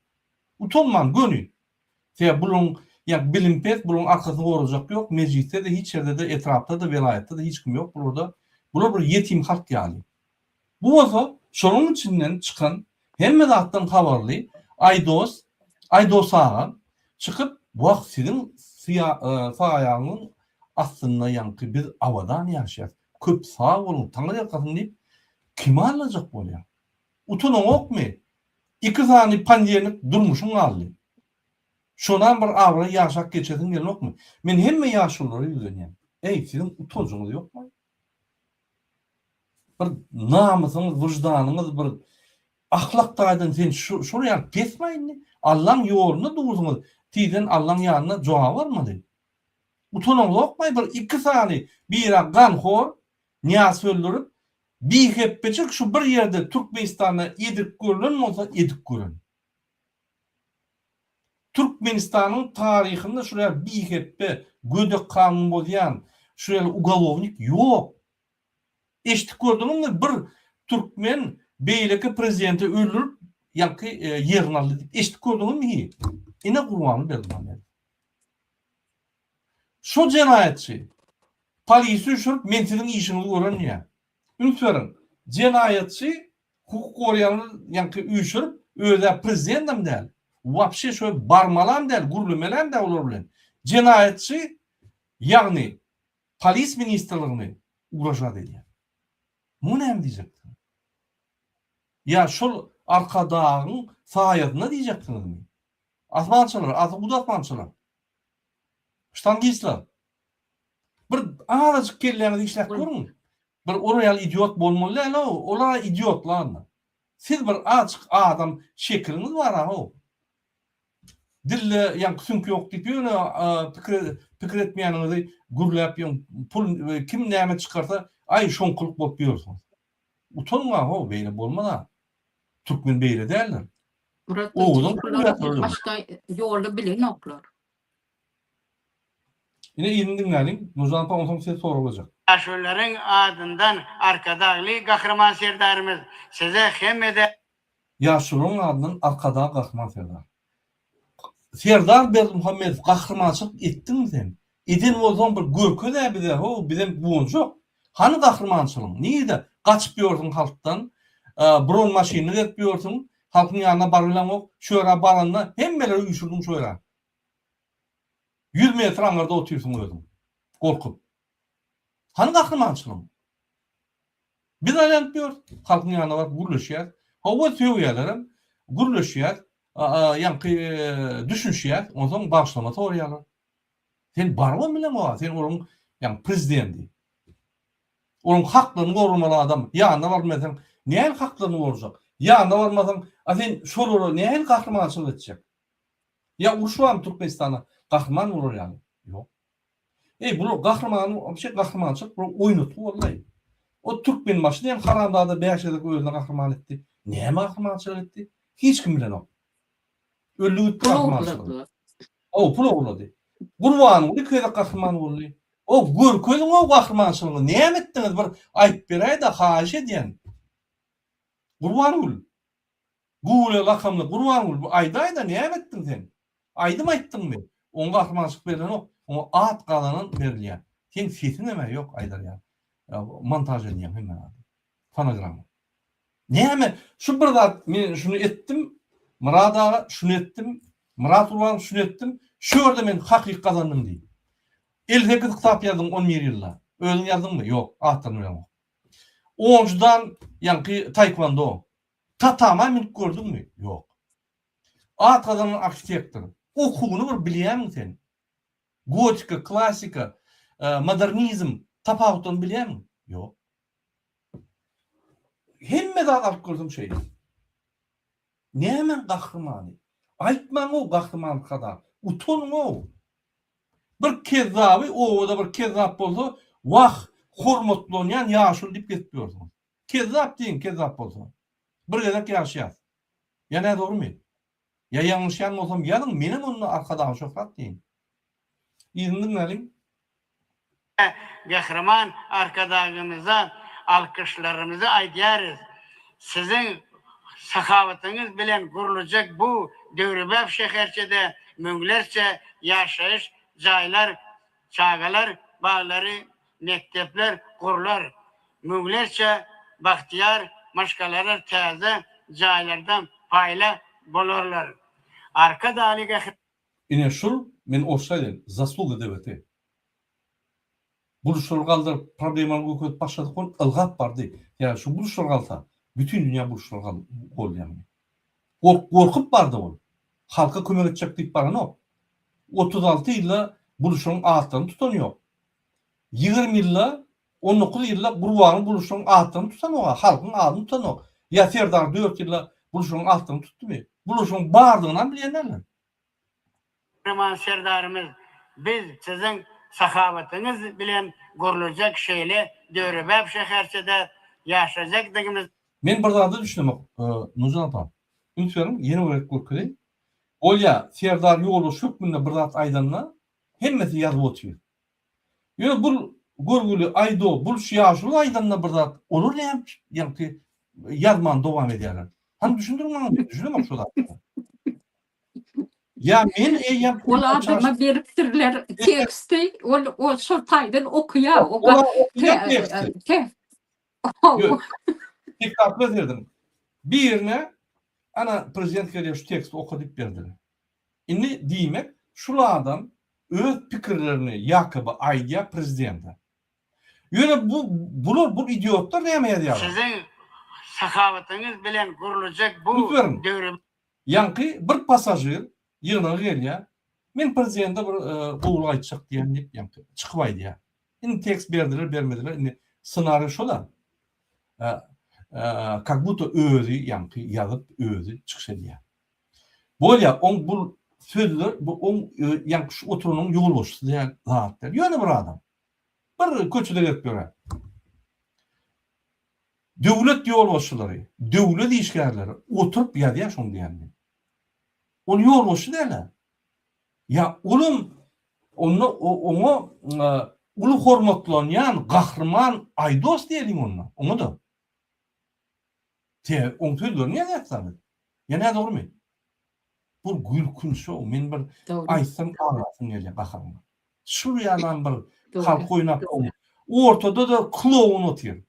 Utanman göni. Sebäbi bularyň ýa bilim pes, bularyň arkasyny gorajak ýok, mejlisde-de, hiç ýerde-de, etrapda-da, welaýatda-da hiç kim ýok bularda. Bular bir ýetim halk ýaly. Bu bolsa şolaryň içinden çykan, hemme zatdan habarly Aýdos, Aýdos aga çykyp, Wah, siziň saýaňyň astynda ýaňky biz abadan ýaşaýas, köp sag boluň, taňryýalkasyn diýip, kimi aldajak bolýar? Utanaňokmy? Iki sany pandelnik durmuşyň galdy. Şonam bir abraý ýaşap geçesiň gelenokmy? Men hemme ýaşululara ýüzlenýän. Eý, siziň utanjyňyz ýokmy? Bir namysyňyz, wyždanyňyz bir. Ahlak taýdan sen şol ýaly pesmi indi? Allaň ýolunda dursuňyz, tizden Allaň ýanynda jogap almaly. Utanaňzokmaý bir iki sany bira ganhor Nyýazow öldürip, bihepbejik şu bir ýerde Türkmenistanda edip görlen bolsa edip gören. Türkmenistanyň taryhynda şul ýaly bihepbe, gödek kanun bozýan, şul ýaly ugalownik ýok. Eşidip gördüňizmi bir türkmen beýleki prezidenti öldürip ýaňky ýerini aldy diýip eşidip gördüňizmi hiç? Ine Gurbanguly Berdimuhamedow. Şo jenaýatçy polisi üýşürip men siziň işiňizi gören diýýär. Üns beriň jenaýatçy hukuk goraýanlar ýaňky üýşürip özä prezidendem däl wapşe şo barmalam däl gürlemelem däl olar bilen. Jenaýatçy ýagny Polis ministrligini ugražat edýär. Muňa näme diýjeksiňiz? Ýa şol Arkadagyň saýasynda diýjeksiňizmi? Asmançylar, asuda asmançylar. Ştangistler. Bir azajyk kelläňizi işläp görüň. Bir olar ýaly idiot bolmaly däl-ow. Olar-a idiotlar. Siz bir azajyk adam şekiliňiz bar-a-how. Dilde ýaňky süňk ýok diýip ýöne pikir pikir etmeýäniňizi gürläp ýöň pul kim näme çykarsa aý şoňkulyk bolup ýörsüňiz. Utanyňa how beýle bolmaz-a. Türkmen beýle däldir. Murat Owadan bular başga ýoly bilenoklar. Ine yzyny diňläliň. Nurjan apa onsoň size sorag berjek. Ýaşulularyň adyndan Arkadagly Gahryman Serdarymyz size hemmede Ýaşulularyň adyndan Arkadag Gahryman Serdar. Serdar Berdimuhamedow gahrymançylyk etdiňmi sen? Eden bolsaň bir görkezä bize how bizem guwanjak. Hany gahrymançylygyň? Nirde? Gaçyp ýörsüň halkdan. Bron maşynda gezip ýörsüň. Halkyň ýanyna barybileňok. Şu ýere baranda hemmeleri üýşürdiň şu ýere. Ýüz metr aňyrda otyrsyň özüň. Gorkup. Hany gahrymançylygyň? Biz aýlanyp ýörüs, halkyň ýanyna baryp gürleşýäs. Hawa, sögýärlerem, gürleşýäs, ýaňky düşünişýäs, onsoň bagyşlama soraýarlar. Sen barybam bileňok-a, sen olaryň ýaňky prezidenti. Olaryň haklaryny goramaly adam, ýanyna barmasaň, nähili haklaryny gorajak? Ýanyna barmasaň, a sen şolara nähili gahrymançylyk etjek? Ýa uruş barmy Türkmenistanda gahryman bolar ýaly? Ýok. Eý bular gahrymany wapşe gahrymançylyk bular oýnatgy boldy. O Türkmenbaşy diýen haramzada 5 gezek özüni gahryman etdi. Näme gahrymançylyk etdi? Hiç kim bilenok. Öldi gitdi gahrymançylygy. O pul ogurlady. Gurbanguly iki gezek gahryman boldy. O görkeziň o gahrymançylygyňyzy. Näme etdiňiz bir aýyp beräýdä haýyş edýän. Gurbangül. Gule lakamly Gurbangül bu aýdaýda näme etdiň sen? Aýdym aýtdyňmy? Oňa gahrymançylyk berlenok, oňa at gazanan berilýär. Seň sesiňem-ä ýok aýdar ýaly. Montaž edýäň hemme zady. Fonogramma. Näme şu bir zat men şuny etdim, Myrat aga şuny etdim, Myrat Gurbanow şuny etdim, şu ýerde men hakyky gazandym diý. 58 kitap ýazdyň 11 ýylda. Özüň ýazdyňmy? Ýok, atlaryny bilemok. Onjudan ýaňky taekwondo. Tatama münüp gördüňmi? Ýok. At gazanan arhitektor. Okuwyny bir bilýärmiň sen? Gotika, klassika, modernizm tapawutlaryny bilýärmiň? Ýok. Hemme zat alyp görsem şeýle. Nämäň gahrymany? Aýtmaň-ow gahryman Arkadag. Utanyň-ow. Bir kezzaby obada bir kezzap bolsa, wah, hormatlanýan ýaşuly diýip gezip ýörsüňiz. Kezzap diýiň, kezzap bolsa. Bir gezek ýaşaýas. Ýa nädogrymy? Ýa ýalňyşýan bolsam ýazyň, menem onda Arkadaga şöhrat diýiň. Yzyny diňläliň. Gahryman Arkadagymyza alkyşlarymyzy aýdýarys. Siziň sahawatyňyz bilen gurlujak bu döwrebap şäherçede müňlerçe ýaşaýyş jaýlar, çagalar baglary, mekdepler gurlar, müňlerçe bagtyýar maşgalalar täze jaýlarda paýla bolarlar. Arkadagly Gahryman. Ine şul men orsça aýdaýyn, zasluga DWT. Burçlary galdyryp problemany görkezip başladyk ol ylgap bardy. Ýa şu burçlar galsa bütin dünýä burçlar boldy ýagny. Gorkup bardy ol. Halka kömek etjek diýip baranok. 36 ýylda burçlaryň atlaryny tutany ýok. 20 ýylda 19 ýylda Gurbanyň burçlaryň atlaryny tutanok, halkyň adyny tutanok. Ýa Serdar 4 ýylda. Buluşyň altyny tutdumy? Buluşyň bardygynam bilýän däldir. Gahryman Serdarymyz, biz Siziň sahawatyňyz bilen gurlujak şeýle döwrebap şäherçede ýaşajakdygymyz. Men bir zada düşünemok, Nurjan apa. Üns beriň, ýene bir gezek görkezeýin. Bolýa, Serdar ýolbaşçy hökmünde bir zat aýdanda, hemmesi ýazyp otyr. Ýöne bul görgüli Aýdo, bul şu ýaşuly aýdanda bir zat, olar näme ýaňky ýazman dowam edýärler. Hany düşündiriň maňa, men düşünemok şu zatlara. Ýa men eýýäm Ol adama beripdirler teksti, ol ol şol taýdan okaýar. O okaýar teksti. Ýok. Diktatlar serediň. Birine ana prezident gelýär şu teksti oka diýip berdiler. Indi diýmek şul adam öz pikirlerini ýakoby aýdýar prezidente. Ýöne bu bular bu idiotlar näme ýazýarlar? Siziň sahawatyňyz bilen gurlujak bu Üns beriň. döwre. Ýaňky bir passažir ýygnaga gelýär. Men prezidente bir gowulyk aýtjak diýen diýip ýaňky çykyp aýdýar. Indi tekst berdiler bermediler indi ssenariý şo-da. Kak budto özi ýaňky ýazyp özi çykyş edýär. Bolýa oň bul sözler bu oň ýaňky şu oturanyň ýolbaşçysy däl zat däl. Ýöne bir adam. Bir köçede gezip ýören. Döwlet ýolbaşçylary, döwlet işgärleri oturyp ýazýar şoň diýenini. Ol ýolbaşçy däl-ä. Ýa olam onda oňa uly hormatlanýan gahryman Aýdos diýeliň onda, oňa-da. Sebäbi oň sözlerini ýazýarys-a biz. Ýa nädogrymy? Bu gülkünç-ow, men bir aýtsam aglasym gelýär gaharyma. Şul ýalam bir halk oýnap Ortada-da kloun otyr.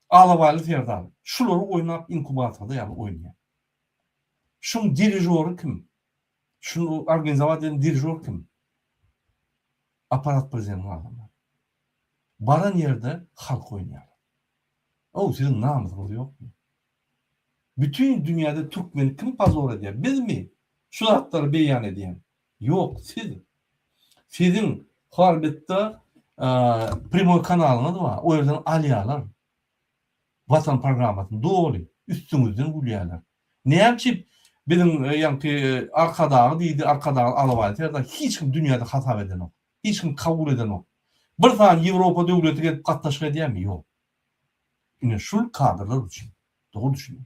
Alabaýly Serdar. Şulary oýnap inkubatorda ýaly oýnaýar. Şuň dirižory kim? Şuny organizowat eden dirižor kim? Apparat prezidentiň adamlary. Baran ýerde halk oýnaýarlar. Ow siziň namysyňyz ýokmy? Bütin dünýäde türkmeni kim pozor edýär? Bizmi? Şu zatlary beýan edýän. Ýok, siz. Siziň Harbetde primoý kanalyňyz bar, o ýerden alýarlar. Watan programmasyny doly üstüňizden gülýärler. Näme üçin biziň ýaňky Arkadagy diýdi, Arkadagy Alabaý Serdar hiç kim dünýäde hasap edenok. Hiç kim kabul edenok. Bir sany Ýewropa döwleti gelip gatnaşyk edýärmi? Ýok. Ine şul kadrlar üçin. Dogry düşüniň.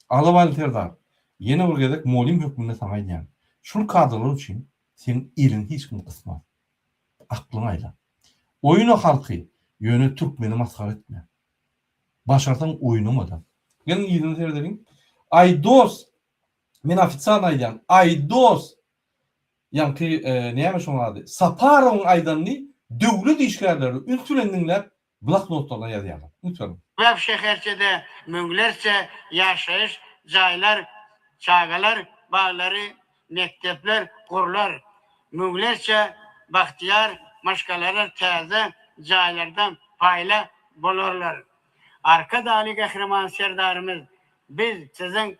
Alabaýly Serdar, ýene bir gezek mugallym hökmünde saňa aýdýan. Şul kadrlar üçin seň eliňi hiç kim gysmaz. Aklyňy aýla. Oýna halky, ýöne türkmeni masgara etme. Başarsaň oýnama-da. Geliň yzyna seredeliň. Aýdos, men ofitsialno aýdýan, Aýdos Ýaňky näme şoň ady? Saparowyň aýdanyny döwlet işgärleri üns bilen diňläp bloknotlaryna ýazýarlar. Üns beriň. Web şäherçede müňlerçe ýaşaýyş jaýlar, çagalar baglary, mekdepler gurlar. Müňlerçe bagtyýar maşgalalar täze jaýlarda paýla bolarlar. Arkadagly Gahryman Serdarymyz, biz siziň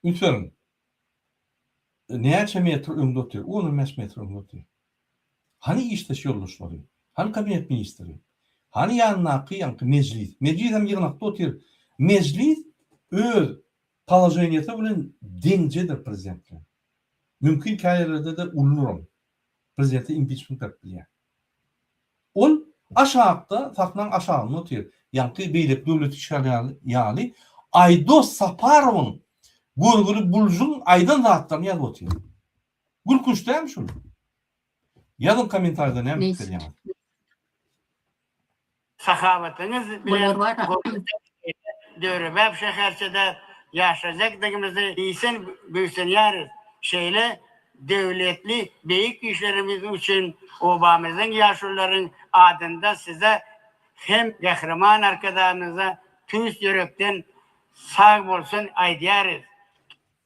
Üns beriň. Näçe metr öňde otyr? On-on bäş metr öňde otyr. Hany işdeş ýoldaşlary? Hany kabinet ministri? Hany ýanyndaky ýaňky mejlis? Mejlisem ýygnakda otyr. Mejlis öz položeniýesi bilen deňjedir prezident bilen. Mümkin käýerlerde-de uludyram. Prezidente impiçment berip bilýär. Ol aşakda, sahnaň aşagynda otyr. Ýaňky beýleki döwlet işgärleri ýaly Aýdos Saparowyň görgüli buljyň aýdan zatlaryny ýazyp otyr. Gülkünç dälmi şul? Ýazyň kommentariýada näme pikir edýäňiz? Sahawatyňyz bilen döwrebap şäherçede ýaşajakdygymyzy diýseň buýsanýarys. Şeýle döwletli beýik işlerimiz üçin obamyzyň ýaşulularyň adynda size hem Gahryman Arkadagymyza tüýs ýürekden sag bolsun aýdýarys.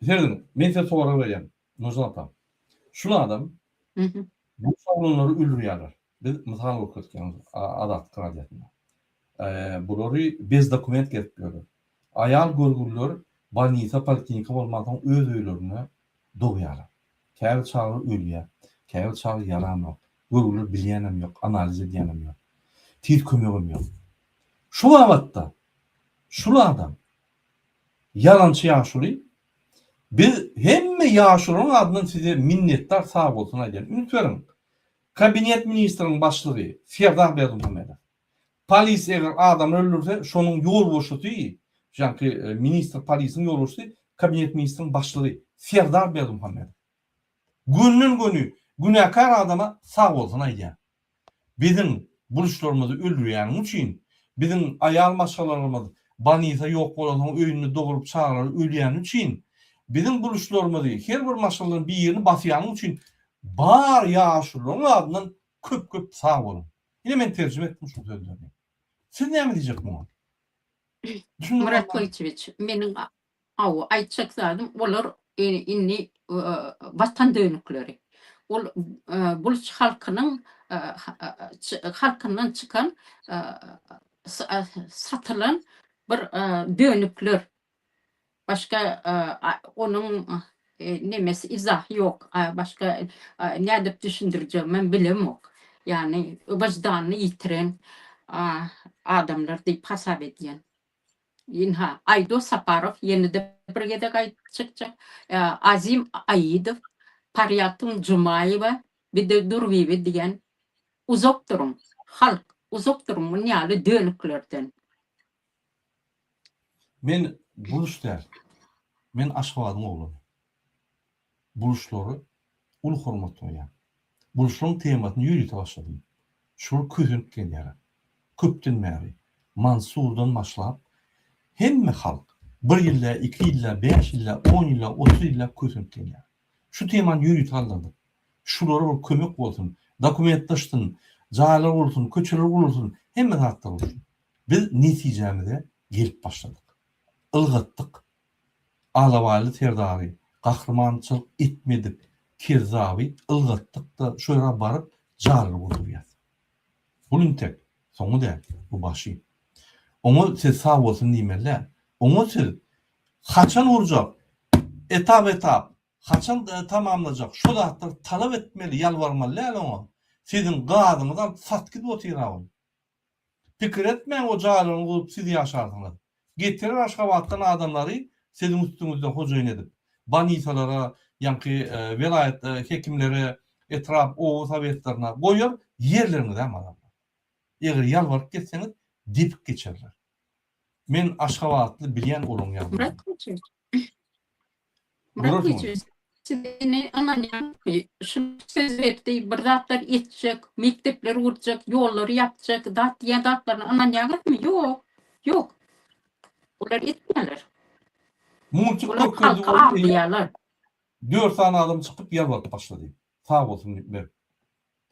Serediň, men size sorag berýän, Nurjan apa. Şul adam bu oglanlary öldürýärler. Biz mysal görkezýäris Azatlyk radiosynda. Bulary bez dokument gezip ýörler. Aýal görgüliler bolnisa, poliklinika bolmansoň öz öýlerinde dogýarlar. Käbir çagalar ölýär, käbir çaga ýaranok. Görgüliler bilýänem ýok, analiz edýänem ýok. Tiz kömegem ýok. Şu babatda şul adam. Ýalançy ýaşuly. Biz hemme ýaşulyň adyndan size minnetdar sagbolsun aýdýan. Üns beriň. Kabinet ministriň başlygy Serdar Berdimuhamedow. Polis eger adam öldürse şonuň ýolbaşçysy ýaňky ministr polisiň ýolbaşçysy kabinet ministriň başlygy Serdar Berdimuhamedow. Gönden göni günäkär adama sagbolsun aýdýan. Biziň buluşlarymyzy öldürýäniň üçin, biziň aýal maşgalalarymyz banisa ýok bolansoň öýünde dogrup çagalary ölýäni üçin, biziň buluşlarymyzy her bir maşgaladan birini basýanyň üçin bar ýaşulularyň adyndan köp köp sag boluň. Ine men terjime etdim şu sözlerini. Siz näme diýjek muňa? Myrat Gylyçewiç, meniň Hawa, aýtjak zadym, olar indi watan dönükleri. Ol buluç halkynyň halkyndan çykan satylan bir dönükler. Başga onuň nemesi izahy ýok. Başga nädip düşündirjegimem bilemok. Ýagny wyždanyny ýitiren adamlar diýip hasap edýän. Ynha, Aýdos Saparow ýene-de bir gezek aýdyp çykjak. Azim Aýydow, Parýatun Jumaýewa, bir-de Durbibi diýen uzak duruň, halk, uzak duruň muny ýaly dönüklerden. Men buluş däl. Men Aşgabadyň oglany. Buluşlary uly hormat goýýan. Buluşlaryň temasyny ýörite başladym. Şular kösenip gelýärler. Köpden bäri Mansurdan başlap hemme halk bir ýyl däl, iki ýyl däl, bäş ýyl däl, on ýyl däl, 30 ýyl däl kösenip gelýär. Şu temany ýörite galdyrdyk. Şulara bir kömek bolsun, dokumentlaşsyn, jaýlar gurulsyn, köçeler gurulsyn, hemme zatlar bolsun. Biz netijämize gelip başladyk. Ylgatdyk. Alabaýly serdary gahrymançylyk etmedik kezzaby ylgatdyk-da şo ýere baryp jaryly gurdurýas. Bul intek soňy däl, bu başy. Oňa siz sag bolsun diýmeli däl. Oňa siz haçan gurjak, etap-etap, haçan tamamlajak şo zatlary talap etmeli, ýalbarmaly däl oňa. Siziň gazyňyzy alyp satyp gidip otyr-a ol. Pikir etmäň o jaýlaryňyzy gurup siz ýaşarsyňyz. Getirer Aşgabatdan adamlary siziň üstüňizde hojaýyn edip. Banisalara, ýaňky welaýat hekimlere, etrap, oba sowetlerine goýar, ýerleriňizem alarlar. Eger ýalbaryp gezseňiz depip geçerler. Men aşgabatly bilýän olaň ýagdaýyny. Murat Gylyçowiç. Murat Gylyçowiç, siz indi ynanýaňyzmy? Şu söz berdi, bir zatlar etjek, mekdepler gurjak, ýollary ýapjak, zat diýen zatlaryna ynanýaňyzmy? Ýok. Ýok. Olar etmeýärler. Multik Olar görkezdi halky aldaýarlar. Dört sany adam çykyp ýalbaryp başlady. Sag bolsun diýip berip.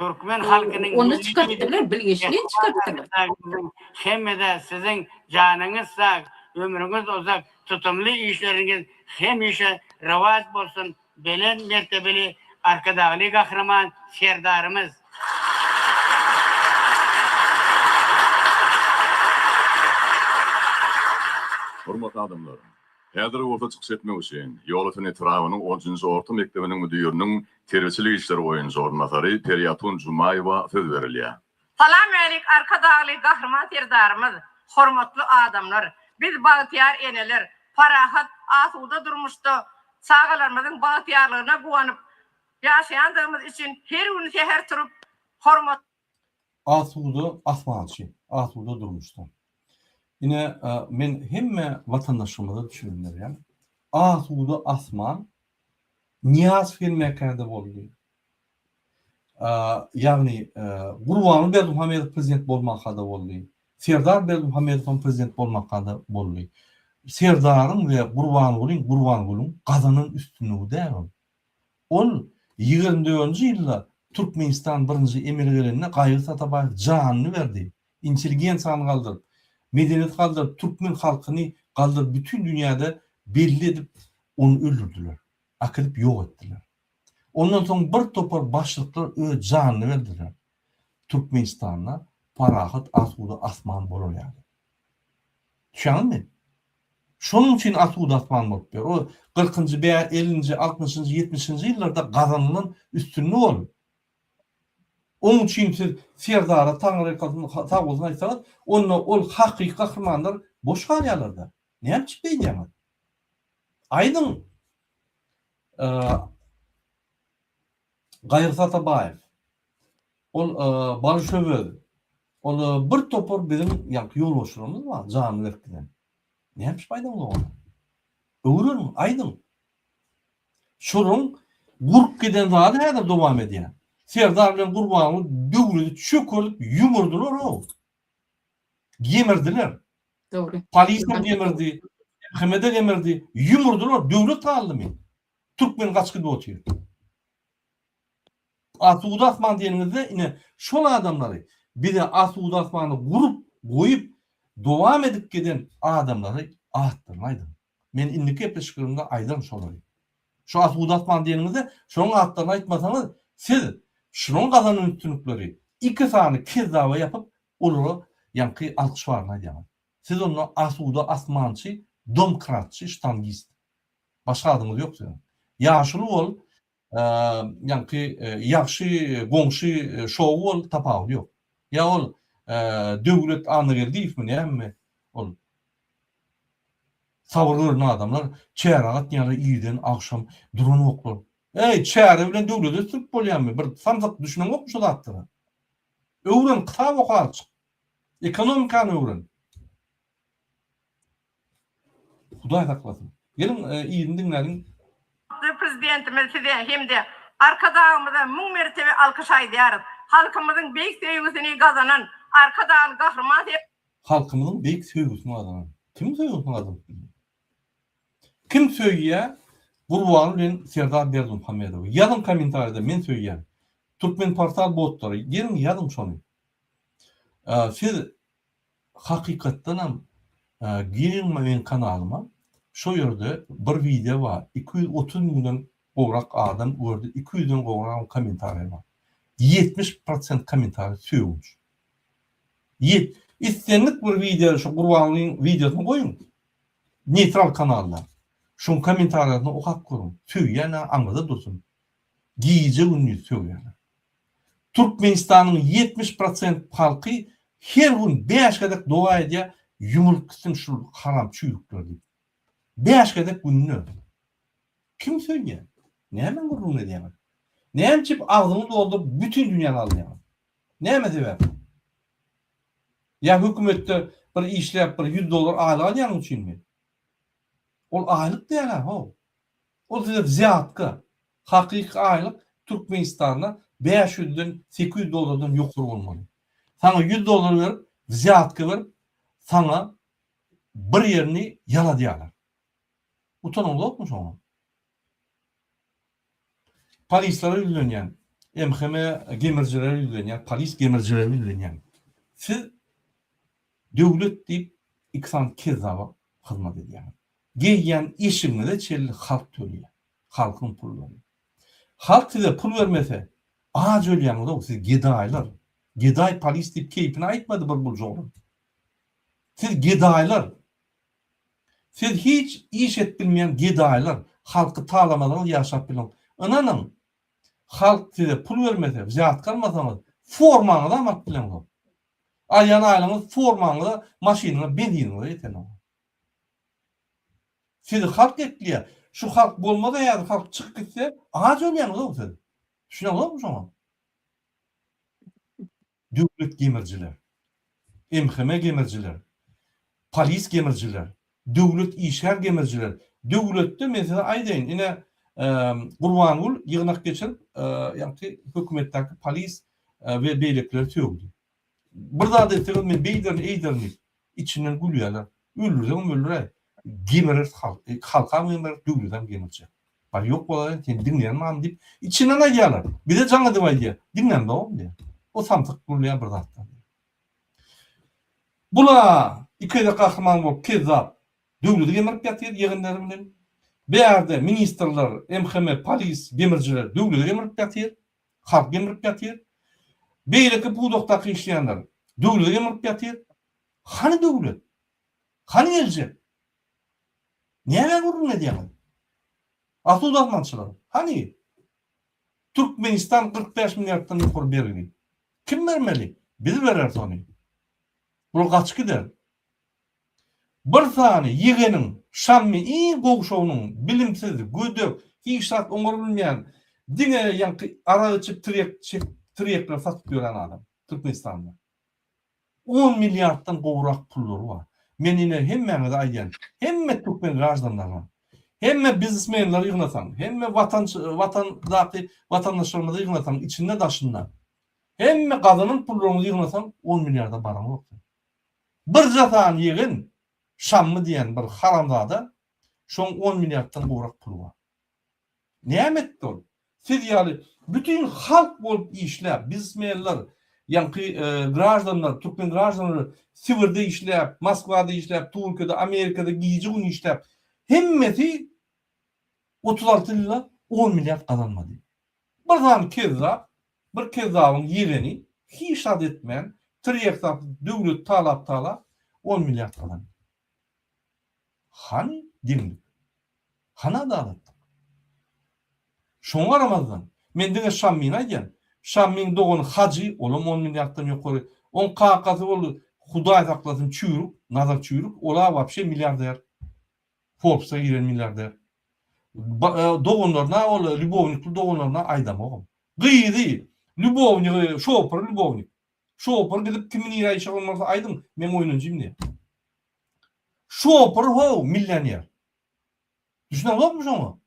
Türkmen halkynyň Ony Milli çykartdylar, Lideri bilgeşleýin çykartdylar. Arkadagymyzyň hemede siziň janyňyz sag, ömrüňiz uzak, tutumly işleriňiz hemişe rowaç bolsun, belent mertebeli Arkadagly Gahryman Serdarymyz! Hormatly adamlar! Häzir bolsa çykyş etmek üçin Ýolöten etrabynyň onunjy orta mekdebiniň müdiriniň terbiýeçilik işleri boýunça orunbasary Perýatun Jumaýewa söz berilýär. Salam älik Arkadagly Gahryman Serdarymyz, hormatly adamlar! Biz bagtyýar eneler, parahat, asuda durmuşda çagalarymyzyň bagtyýarlygyna guwanyp ýaşaýandygymyz üçin her gün säher turup hormatly Asuda asmançy, asuda durmuşda. Ine, men hemme watandaşlarymyza düşündirýän. Asuda asman Nyýazow gelmäkä-de boldy. Ýagny Gurbanguly Berdimuhamedow prezident bolmaka-da boldy. Serdar Berdimuhamedow hem prezident bolmaka-da boldy. Serdaryň we Gurbangulyň, Gurbangulyň gazanan üstünligi däl ol. Ol 24-nji ýylda Türkmenistan birinji emele gelende Gaýgy Satabaýew janyny berdi. Intelligensiýany galdyryp, medeniýeti galdyryp, türkmen halkyny galdyryp bütin dünýäde belli edip ony öldürdiler. Äkidip ýok etdiler. Ondan soň bir topar başlyklar öz janyny berdiler. Türkmenistanda parahat asuda asman bolar ýaly. Düşýäňizmi? Şonuň üçin asuda asman bolup ýör. O kyrkynjy, ellinji, altmyşynjy, ýetmişinji ýyllarda gazanylan üstünlik ol. Onuň üçin siz Serdara Taňryýalkasyn sag bolsun aýtsaňyz, onda ol hakyky gahrymanlar boş galýarlar-da. Näme üçin beýdýäňiz? Aýdyň Gaýgysyz Atabaýew, ol Balyş Öwez, ol bir topar biziň ýaňky ýolbaşçylarymyz bar janyny berip giden. Näme üçin aýdaňzok ony? Öwreniň, aýdyň. Şolaryň gurup giden zady häzir dowam edýär. Serdar bilen Gurbanguly döwleti çökerdip ýumurdylar-ow. Gemirdiler. Dogry. Polisem gemirdi, MHM-de gemirdi. Ýumurdylar, döwlet galdymy? Türkmen gaçyp gidip otyr. Asuda asman diýeniňizde ine şol adamlary bize asuda asmany gurup goýup dowam edip giden adamlary atlaryny aýdyň. Men indiki gepleşiklerimde aýdaryn şolary. Şu asuda asman diýeniňizde şolaryň atlaryny aýtmasaňyz siz şularyň gazanan üstünlikleri iki sany kezzaba ýapyp olara ýaňky alkyş baryny aýdýaňyz. Siz onda asuda asmançy domkratçy ştangist. Başga adyňyz ýok siziň. Ýaşuly bol ýaňky ýagşy goňşy şowy bol tapawudy ýok. Ýa ol Döwlet Annageldiýewmi nämemi ol sabyr gören adamlar çärä gatnaýarlar irden agşam duranoklar. Eý çäre bilen döwleti ösdürip bolýarmy bir samsyk düşüneňokmy şu zatlara. Öwren kitap oka azjyk. Ekonomikany öwren. Hudaý saklasyn. Geliň yzyny diňläliň. Hormatly Prezidentimiz size hem-de Arkadagymyza müň mertebe alkyş aýdýarys. Halkymyzyň beýik söýgüsini gazanan Arkadagly Gahryman Halkymyzyň beýik söýgüsini gazanan. Kimiň söýgüsini gazanyp bildi? Kim söýýä Gurbanguly bilen Serdar Berdimuhamedowy? Ýazyň kommentariýada men söýýän. Türkmenportal botlary geliň ýazyň şony. Siz Hakykatdanam giriň meň kanalyma şo ýerde bir wideo bar 230 müňden gowrak adam gördi 200 den gowragam kommentariý bar 70 prosent kommentariý sögünç ýet islendik bir wideo şo Gurbangulyň wideosyny goýuň neýtral kanalda şoň kommentariýasyny okap görüň sögýän-ä aňyrda dursun gije gündiz sögýärler. Türkmenistanyň 70 prosent halky her gün 5 gezek doga edýär ýumrup gitsin şul haram çüýrükler diýip. 5 gezek günde. Kim söýýär? Nämäň gürrüňini edýäňiz? Näme üçin agzyňy dolduryp bütin dünýäni aldaýaňyz? Näme sebäpli? Ýa hökümetde bir işläp bir 100 dollar aýlyk alýanyň üçinmi? Ol aýlyk däl-ä how. Ol size wzýatka. Hakyky aýlyk Türkmenistanda 500 den 800 dollardan ýokary bolmaly. Saňa 100 dollar berip, wzýatka berip, saňa bir ýerini ýaladýarlar. Utanyňyzokmy şoňa? Polislere ýüzlenýän, MHM gemrijilere ýüzlenýän, polis gemrijilere ýüzlenýän. Siz döwlet diýip iki sany kezzaba hyzmat edýäňiz. Geýýän eşigiňize çenli halk töleýär. Halkyň pullary. Halk size pul bermese, aç ölýäňiz-ow siz gedaýlar. Gedaý polis diýip keýpine aýtmady bir buljaglar. Siz gedaýlar. Siz hiç iş edip bilmeýän gedaýlar. Halky talamasaňyz ýaşap bileňok. Ynanyň, halk size pul bermese, wzýatka almasaňyz, formaňyzam alyp bileňzok. Alýan aýlygyňyz formaňyza, maşynyňa, benziniňize ýetenok. Sizi halk ekleýär. Şu halk bolmasa häzir halk çykyp gitse aç ölýäňiz-ow siz. Düşüneňizokmy şoňa? Döwlet gemirijiler. MHM gemirijiler. Polis gemirijiler. Döwlet işgär gemirijiler. Döwletde men size aýdaýyn ine Gurbangul ýygnak geçirip ýaňky hökümetdäki polis we beýlekileri sögdi. Bir zat etseňiz men beýderin eýderin diýip içinden gülýärler. Öldürseňem öldüräý. Gemireris halk, halkam gemireris, döwletem gemirjek. Bar ýok bolaýyn, seni diňleýän barmy diýip içinden aýdýarlar. Bize jaň edip aýdýar. Diňlämzogam diýýär. O samsyk gürleýär bir zatlar diýýär. Bula iki gezek gahryman bolup kezzap döwleti gemirip ýatyr ýegenleri bilen. Bärde ministrler, MHM, polis gemirijiler döwleti gemirip ýatyr. Halk gemrip ýatyr. Beýleki pudakdaky işleýänler döwleti gemrip ýatyr. Hany döwlet? Hany geljek? Nämä gürrüň edýäňiz? Asuda asmançylar, hany? Türkmenistan 45 milliarddan ýokary bergili. Kim bermeli? Biz bereris ony. Bular gaçyp gider. Bir sany ýegeniň Şammy iň gowşagynyň, bilimsiz, gödek, hiç zat oňaryp bilmeýän, diňe ýaňky arak içip tirýek çekip tirýekleri satyp ýören adam Türkmenistanda. On milliarddan gowrak pullary bar. Men ine hemmäňize aýdýan, hemme türkmen graždanlaryna, hemme biznesmenleri ýygnasaň, hemme watan watandaky watandaşlarymyzy ýygnasaň içinde daşynda, hemme gazanan pullaryňyzy ýygnasaň on milliarda baraňok sen. Birje sany ýegen Şammy diýen bir haramzada şoň on milliarddan gowrak puly bar. Näme etdi ol? Siz ýaly bütin halk bolup işläp, biznesmenler, ýaňky graždanlar, türkmen graždanlary Sibirde işläp, Moskwada işläp, Türkiýede, Amerikada gije-gündiz işläp, hemmesi 36 ýylda on milliard gazanmady. Bir sany kezzap, bir kezzabyň ýegeni hiç zat etmän, tirýek satyp, döwleti talap-talap on milliard gazandy. Hany deňlik? Hany adalatlyk? Şoňa garamazdan, men diňe Şammyny aýdýan. Şammyň dogany Hajy, olam on milliarddan ýokary. Oň kakasy ol, Hudaý saklasyn, Çüýrük, Nazar Çüýrük, ol-a wapşe milliarder. Forbes-a giren milliarder. Doganlaryna ol, lýubownikli doganlaryna aýdamogam. Gyzy, lýubownigi, şopur lýubownik. Şopur gidip kimi nirä işe goýmaly bolsa aýdyň, meň oýnanjym diýýär. Şopur how millioner. Düşüneňzokmy şoňa?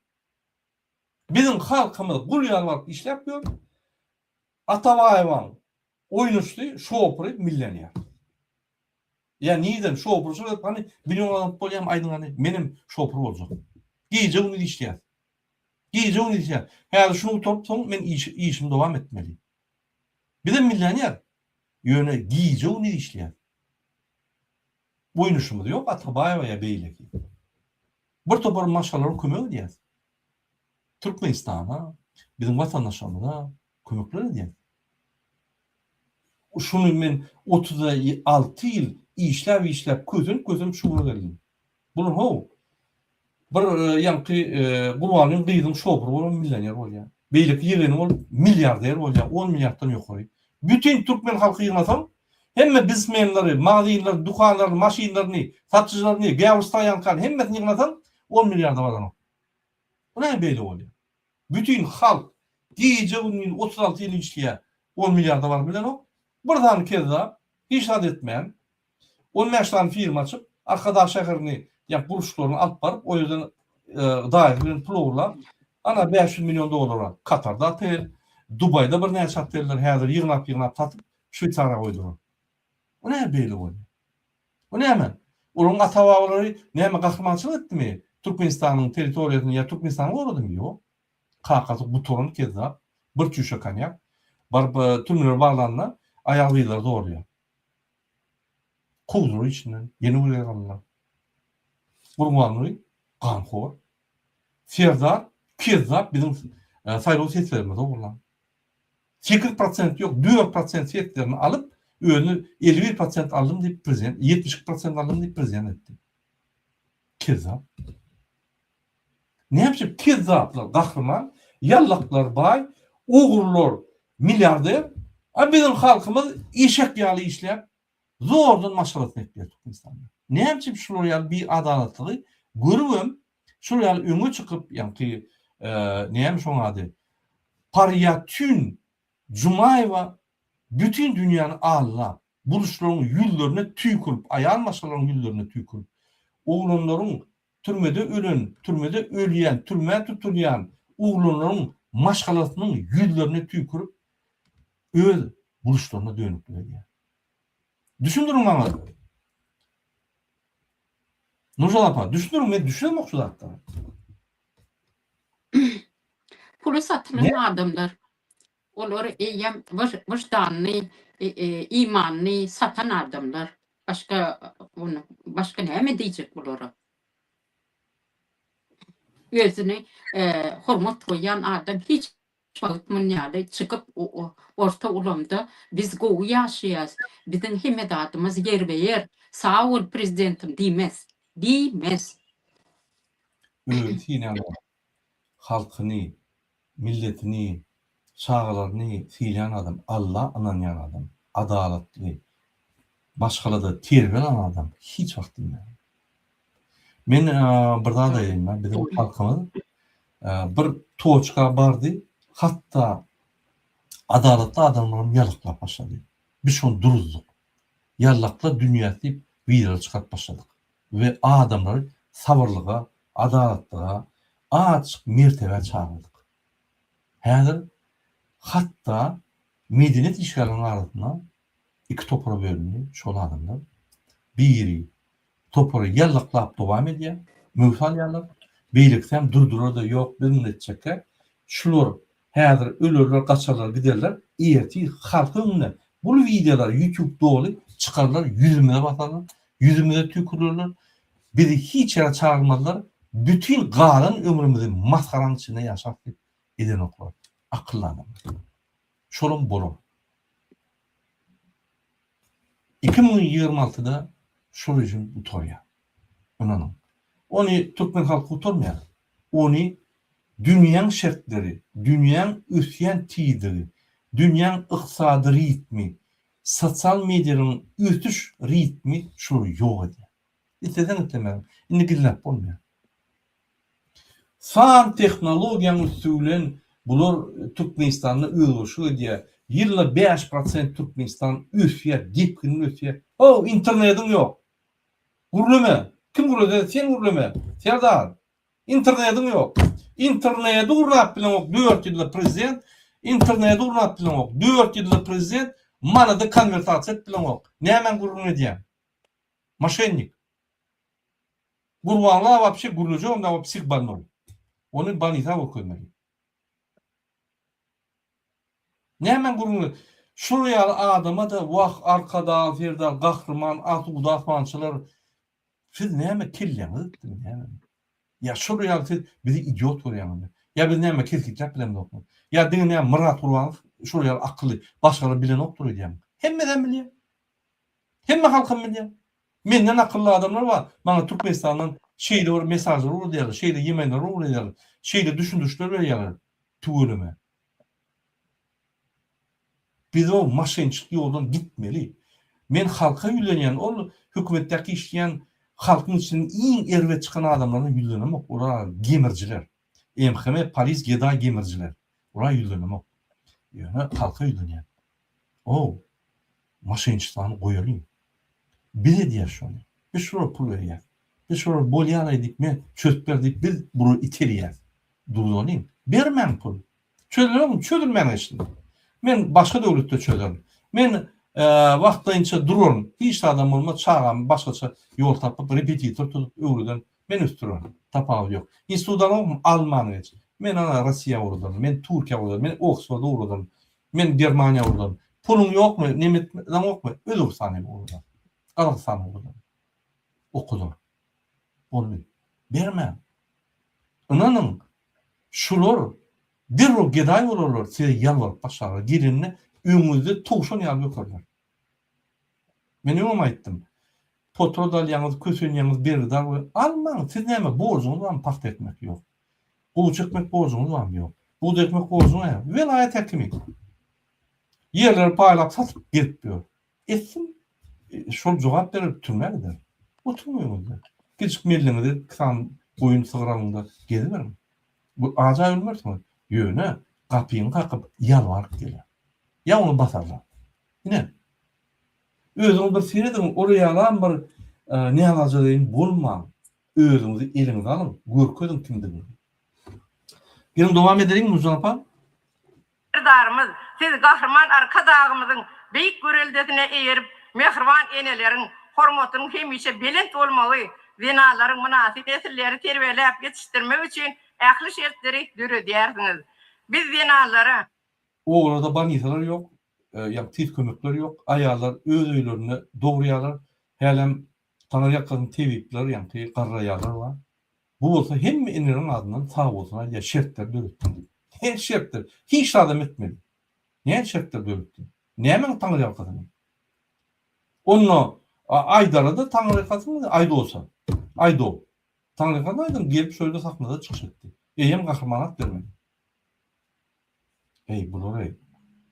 Biziň halkymyz gul ýaly bolup işläp ýör. Atabaýewaň oýnaçysy şopury millioner. Ýa nirden şopurçylyk edip hany million gazanyp bolýamy aýdyň hany menem şopur boljak. Gije gündiz işleýäs. Gije gündiz işleýäs. Häzir şuny gutaryp soň men işimi dowam etmeli. Bizem millioner. Ýöne gije gündiz işleýäs. Oýnaşymyz ýok Atabaýewa ýa beýleki. Bir topar maşgalalara kömek edýäs. Türkmenistana, biziň watandaşlarymyza kömekler edýäs. Şuny men 36 ýyl işläp-işläp, kösenip-kösenip şu güne geldim. Bular how, bir ýaňky Gurbanyň gyzynyň şoferi bolan millioner bolýar. Beýleki ýegeni bolup milliarder bolýar, on milliarddan ýokary. Bütin türkmen halky ýygnasaň, hemme biznesmenleri, magazinleri, dükanlaryny, maşynlaryny, satyjylaryny, gäwür stoýankany hemmesini ýygnasaň, on milliarda baranok. Bu näme beýle bolýar? Bütin halk gije-gündiz 36 ýyl işleýär, on milliarda baryp bilenok. Bir sany kezzap, hiç zat etmän, On bäş sany firma açyp, Arkadag şäherini ýa gurluşyklaryny alyp baryp, o ýerden daýysy bilen pul ogurlap, ana 500 million dollara Katarda otel, Dubaýda birnäçe oteller häzir ýygnap-ýygnap satyp, Şweýsariýa goýdular. Bu näme beýle bolýar? Bu näme? Olaryň ata-babalary näme gahrymançylyk etdimi? Türkmenistanyň territoriýasyny ýa Türkmenistany goradymy? Ýok. Kakasy gutaran kezzap, bir çüýşe konýak, baryp türmelere baglanda aýal-gyzlary zorlaýar. Kowdular içinden, ýene bir gezek aldylar. Gurbanguly ganhor, Serdar kezzap biziň saýlaw seslerimizi ogurlan. 8 prosent ýok, 4 prosent seslerini alyp, özüni 51 prosent aldym diýip prezident, 72 prosent aldym diýip prezident etdi. Kezzap. Näme üçin kezzaplar gahryman, ýallaklar baý, ogrular milliarder, a biziň halkymyz eşek ýaly işläp, zordan maşgalasyny ekleýär Türkmenistanda. Näme üçin şular ýaly biadalatlygy görübem, şular ýaly öňe çykyp, ýaňky näme şoň ady, Parýatün Jumaýewa bütin dünýäni aldap, buluşlaryň ýüzlerine tüýkürip, aýal maşgalalaryň ýüzlerine tüýkürip, oglanlaryň Türmede ölen, türmede ölýän, türmä tutulýan oglanlaryň maşgalasynyň ýüzlerine tüýkürip, öz burçlaryna dönüklik edýär. Düşündiriň maňa. Nurjan apa, düşündiriň, men düşünemok şu zatlara. Puly satylan adamlar. Olar eýýäm wyždanyny, imanyny satan adamlar. Başga ony başga näme diýjek bulara? Özüni hormat goýýan adam hiç wagt mun ýaly çykyp orta ulamda biz gowy ýaşaýas, biziň hemme zadymyz ýerbe-ýer, sag bol prezidentim diýmez. Diýmez. Özüni synaýan adam halkyny, milletini, çagalaryny sylaýan adam, Alla ynanýan adam, adalatly, maşgalada terbiýe alan adam hiç wagt diýmez. Men bir zat aýdaýyn, biziň halkymyz bir toçka bardy, hatda adalatly adamlaram ýalyklap başlady. Biz şony duruzdyk. Ýallaklar dünýäsi diýip wideolar çykaryp başladyk we adamlary sabyrlyga, adalatlyga, azajyk mertebä çagyrdyk. Häzir hatda medeniýet işgärleriniň arasynda iki topara bölündi şol adamlar. Biri topary ýallaklap dowam edýär, möwse alýarlar. Beýlekisem durdular-da ýok biz muny etjekkä. Şular häzir ölerler, gaçarlar, giderler. Ertir halk öňünde bul wideolar ýutub doly çykarlar, ýüzümize basarlar, ýüzümize tüýkürerler. Bizi hiç ýere çagyrmazlar. Bütin galan ömrümizi masgaraň içinde ýaşarys diýip edenoklar. Akylly adamlar. Şolam bolar. 2026-da şu režim gutarýar. Ynanyň. Ony türkmen halky gutarmaýar. Ony dünýäň şertleri, dünýäň ösýän tizligi, dünýäň ykdysady ritmi, sosial medialaryň ösüş ritmi şulary ýok edýär. Isleseň islemäň, indi gizläp bolmaýar. San tehnologiýaň üsti bilen bular Türkmenistanda özbaşyk edýär. Ýylda 5% Türkmenistan ösýär, depginli ösýär. How, internediň ýok. Gürleme. Kim gürlese sen gürleme. Serdar, internediň ýok. Internedi gurnap bileňok 4 ýylda prezident, internedi gurnap bileňok 4 ýylda prezident, manady konwertasiýa edip bileňok. Nämäň gürrüňini edýäň? Moşennik. Gurbanguly wapşe gürlejek onda psih bolnoý. Ony bolnisa görkezmeli. Nämäň gürrüňi şul ýaly adama-da wah Arkadag Serdar Gahryman asuda asmançylar siz näme kelläňiz gitdimi näme? Ýa şul ýaly siz bizi idiot görýäňizmi? Ýa biz näme kesgitläp bilemzokmy? Ýa diňe näme Myrat Gurbanow şul ýaly akylly başgalar bilenokdyr öýdýäňmi? Hemmesem bilýär. Hemme halkam bilýär. Menden akylly adamlar bar. Maňa Türkmenistandan şeýle bir mesajlar ugradýarlar, şeýle e-mailler ugradýarlar, şeýle düşündirişler berýärler. Tüweleme. Biz o maşençilik ýoldan gitmeli. Men halka ýüzlenýän, ol hökümetdäki işleýän halkyň içinden iň erbet çykan adamlaryna ýüzlenemok. Olar gemirijiler. MHM, polis, gedaý gemirijiler. Olara ýüzlenemok. Ýöne halka ýüzlenýän. Ow, maşençistany goýalyň. Biz edýäs şony. Biz şulara pul berýäs. Biz şulara bolýar-aý diýip, men çözüp ber diýip biz bulary iterýäs. Durzalyň. Bermäň pul. Çözülenokmy? Çözülmän geçsin. Men başga döwletde çözerin. Men wagtlaýynça duraryn. Hiç zadam bolmaz, çagamy başgaça ýol tapyp, repetitor tutup öwreden men ösdürerin. Tapawudy ýok. Institut alanokmy? Alman geç. Men ana Rossiýa ugradaryn, men Türkiýä ugradaryn, men Oksforda ugradaryn. Men Germaniýa ugradaryn. Puluň ýokmy, neme etmeňokmy? Özbegistana hem ugradaryn. Gazagystana ugradaryn. Okudar. Boldy. Bermäň. Ynanyň, şular derrew gedaý bolarlar, size ýalbaryp başlarlar. Gelende öňüňizde towşan ýaly bökerler. Men öňem aýtdym. Potrat alýaňyz, kösenýäňiz, bergidar we almaň. Siz näme borjuňyz barmy pagta ekmek? Ýok. Gowaça ekmek borjuňyz barmy? Ýok. Bugdaý ekmek borjuň näme? Welaýat häkimi. Ýerleri paýlap satyp gezip ýör. Etsin. Şol jogap berer, türmä gider. Oturyň öýüňizde. Kiçijik melleňizi iki sany goýun sygyr alyň-da geziberiň. Bu aja ölmersiňiz. Ýöne gapyňy kakyp ýalbaryp geler. Ýa ony basarlar. Ine. Özüňiz bir serediň, ol ýalam bir nälajadeýin bolmaň. Özüňizi eliňize alyň, görkeziň kimdigiňizi. Geliň dowam edeliň Nurjan apa. Serdarymyz, siz Gahryman Arkadagymyzyň beýik göreldesine eýerip, mähriban eneleriň hormatynyň hemişe belent bolmagy, zenanlaryň mynasyp nesilleri terbiýeläp ýetişdirmek üçin ähli şertleri döredýärsiňiz. Biz zenanlara. Obalarda bolnisalar ýok, ýa tiz kömekler ýok, aýallar öz öýlerinde dogurýarlar, hälem Taňryýalkasyn tebipler, ýaňky garry aýallar bar. Bu bolsa hemme eneleriň adyndan sag bolsun aýdýar, şertler döretdiň diýip. Her şertler, hiç zadam etmedi. Näme şertler döretdiň? Nämäň Taňryýalkasyny? Onda aýdara-da Taňryýalkasyn Aýdosa. Aýdo. Taňryýalkasyn aýdyň, gelip şo ýerde sahnada çykyş etdi. Eýýäm gahryman at bermedi. Eý, bular-eý.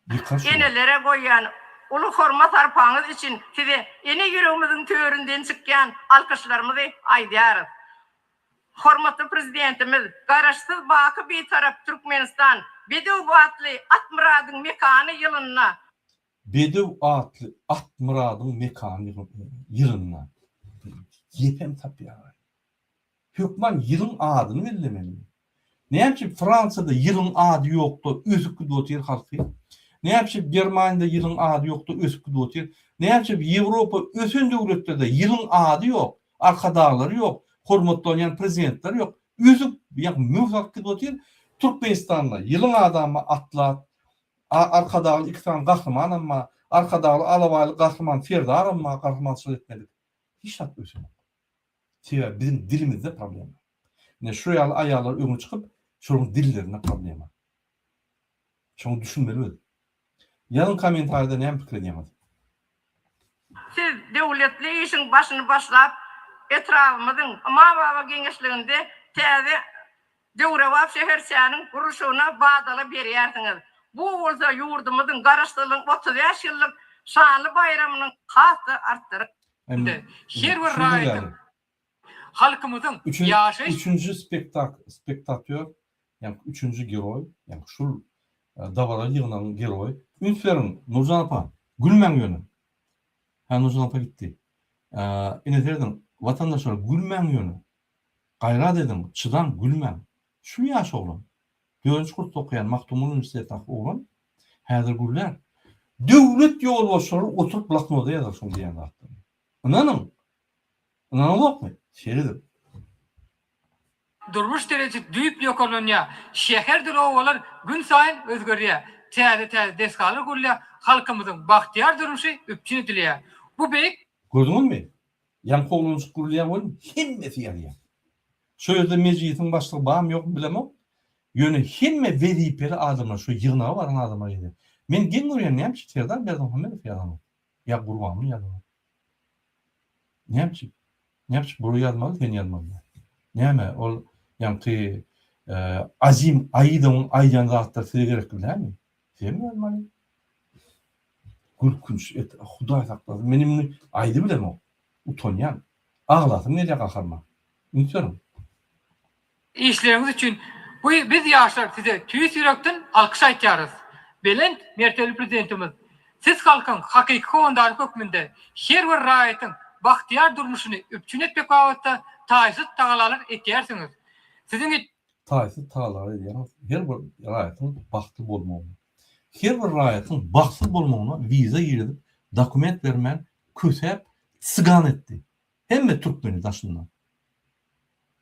Ýykar şulary. Enelere goýýan uly hormat-sarpaňyz üçin size ene ýüregimiziň töründen çykýan alkyşlarymyzy aýdýarys. Hormatly Prezidentimiz Garaşsyz, baky Bitarap Türkmenistan, bedew atly at myradyň mekany ýylynda, Bedew atly at myradyň mekany ýylynda. Gepem tapýar. Hökman ýylyň adyny bellemelimi? Näme üçin Fransiýada ýylyň ady ýokda ösüp gidip otyr halky? Näme üçin Germaniýada ýylyň ady ýokda ösüp gidip otyr? Näme üçin Ýewropa ösen döwletlerde ýylyň ady ýok, arkadaglary ýok, hormatlanýan prezidentleri ýok, ösüp, ýagny möwt alyp gidip otyr? Türkmenistanda ýylyň adamy atlat, Arkadagly iki sany gahrymanam bar, Arkadagly Alabaýly gahryman Serdaram bar, gahrymançylyk etmedik. Hiç zat ösenok. Sebäbi biziň dilimizde problema. Ine şu ýaly aýallar öňe çykyp, şolaryň dillerinde problema. Şoňa düşünmeli biz. Ýazyň kommentariýada näme pikir edýäňiz? Siz döwletli işiň başyny başlap, etrabymyzyň Ymambaba geňeşliginde täze döwrebap şäherçäniň gurluşygyna badalga berýärsiňiz. Bu bolsa ýurdumyzyň Garaşsyzlygyň 35 ýyllyk şanly baýramynyň has-da artdyryp. Her bir raýatyň halkymyzyň ýaşaýyş. Üçünji spektatýor, ýagny üçünji geroý, ýagny şul dabaraly ýygnagyň geroýy. Üns beriň, Nurjan apa, gülmäň ýöne. Hä, Nurjan apa gitdi. Ine serediň, watandaşlar, gülmäň ýöne. Gaýrat ediň, çydaň, gülmäň. Şul ýaş oglan, dördünji kursda okaýan Magtymguly uniwersitetindäki oglan häzir gürlär. Döwlet ýolbaşçylary oturyp bloknoda ýazar şuň diýýän zatlaryny. Ynanyň! Ynanaňzokmy? Şeýledir. Durmuş derejesi düýpli ýokarlanýar, şäherdir obalar günsaýyn özgerýär, täze-täze desgalar gurulýar, halkymyzyň bagtyýar durmuşy üpjün edilýär. Bu beýik. Gördüňizmi? Ýaňky oglanjyk gürlýär welin hemmesi ýazýar. Şo ýerde mejlisiň başlygy barmy ýokmy bilemok. Ýöne hemme wezipeli adamlar şo ýygnaga baran adamlar ýazýar. Men geň görýän näme üçin Serdar Berdimuhamedow ýazanok ýa Gurbanguly ýazanok. Näme üçin? Näme üçin bular ýazmaly sen ýazmaly däl. Näme ol ýaňky Azim Aidowyň aýdýan zatlary size gerekli dälmi? Sizem ýazmaly. Gülkünç et Hudaý saklasyn men indi aýdybilemok. Utanýan. Aglasym gelýär gaharyma. Üns beriň. Işleriňiz üçin bu biz ýaşlar size tüýs ýürekden alkyş aýtýarys. Belent mertebeli Prezidentimiz, Siz halkyň hakyky howandary hökmünde her bir raýatyň bagtyýar durmuşyny üpjün etmek babatda taýsyz tagalalar etýärsiňiz. Siziň. Taýsyz tagalalar edýäňiz her bir raýatyň bagtly bolmagyna. Her bir raýatyň bagtsyz bolmagyna wiza girizip, dokument bermän kösäp cygan etdi. Hemme türkmeni daşyndan.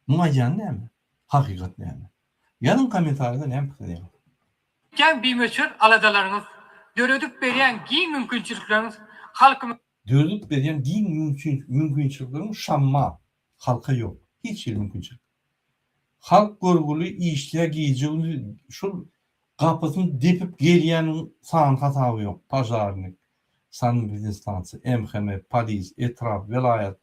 Muň aýdýany näme? Hakykat näme? Ýazyň kommentariýada näme pikir edýäňiz? Etýän bimöçber aladalaryňyz, döredip berýän giň mümkinçilikleriňiz halkymyzyň. Döredip berýän giň mümkinçilikleriň şamma halka ýok. Hiç hili mümkinçilik. Halk görgüli işleýär gije gündiz şul gapysyny depip gelýäniň sany hasaby ýok pažarnik sanepidemstansiýa MHM polis etrap welaýat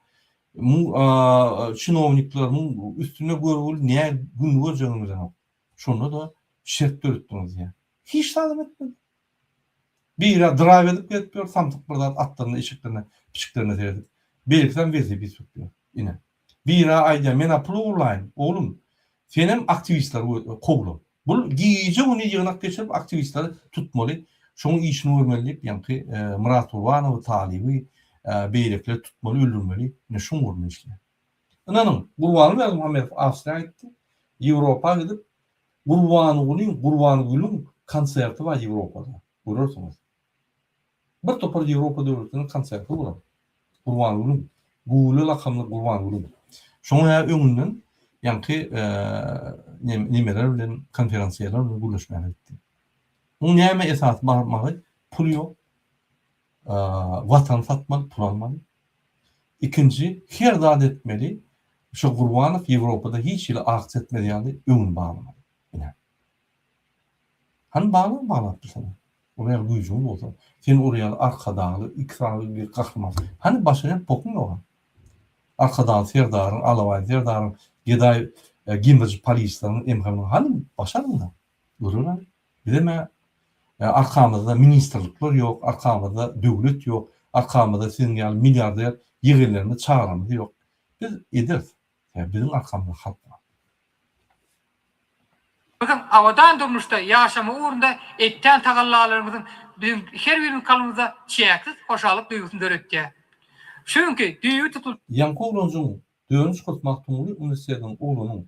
muň çinownikler muň üstüne görgüli nä gün görjegini bilenok şonda-da şert döretdiňiz diýýär hiç zadam etmedi biri draýw edip gezip ýör samsyk bir zat atlaryna eşeklerine pişiklerine seredip beýlekisem welosiped sürüp ýör ine Biri aýdýar, men-ä pul ogurlaýyn, oglum, senem aktiwistleri kowla. Bul gije-gündiz ýygnak geçirip, aktiwistleri tutmaly, şoň işini görmeli diýip, ýaňky Myrat Gurbanowy, Talyby, beýlekileri tutmaly, öldürmeli. Ine, şoň ugrunda işleýär. Ynanyň, Gurbanguly Berdimuhamedow Awstriýa gitdi, Ýewropa gidip, Gurbangulyň, Gurbangülüň konserti bar Ýewropada, görersiňiz. Bir topar Ýewropa döwletleriniň konserti bolar. Gurbangülüň, Güwle lakamly Gurbangülüň. Şoňa ýa öňünden ýaňky nemeler bilen, konferensiýerler bilen gürleşmäge gitdi. Muň näme esasy barmagy? Pul ýok. Watany satmaly, pul almaly. Ikinji, her zat etmeli, şo Gurbanow Ýewropada hiç hili aksiýa etmez ýaly öňüni baglamaly. Ine. Hany baglan baglap bilseň. Ol ýaly güýjüň bolsa. Sen ol ýaly Arkadagly iki sany bir gahryman. Hany başarýan pokuň ýoga. Arkadagly Serdaryň, Alabaý Serdaryň, gedaý gemriji polisleriň MHM-niň hany başardyňda. Göreli hany. Bizem-ä arkamyzda ministrlikler ýok, arkamyzda döwlet ýok, arkamyzda siziň ýaly milliarder ýegenlerimiz, çagalarymyz ýok. Biz ederis. Sebäbi biziň arkamyzda halk bar. Biziň abadan durmuşda ýaşamagy ugrunda etýän tagallalaryňyzyň biziň her birimiziň kalbymyzda çäksiz hoşallyk duýgusyny döretýär. Şu günki düýbi tutuljak. Ýaňky oglanjygyň dördünji kurs Magtymguly uniwersitetiniň oglanyň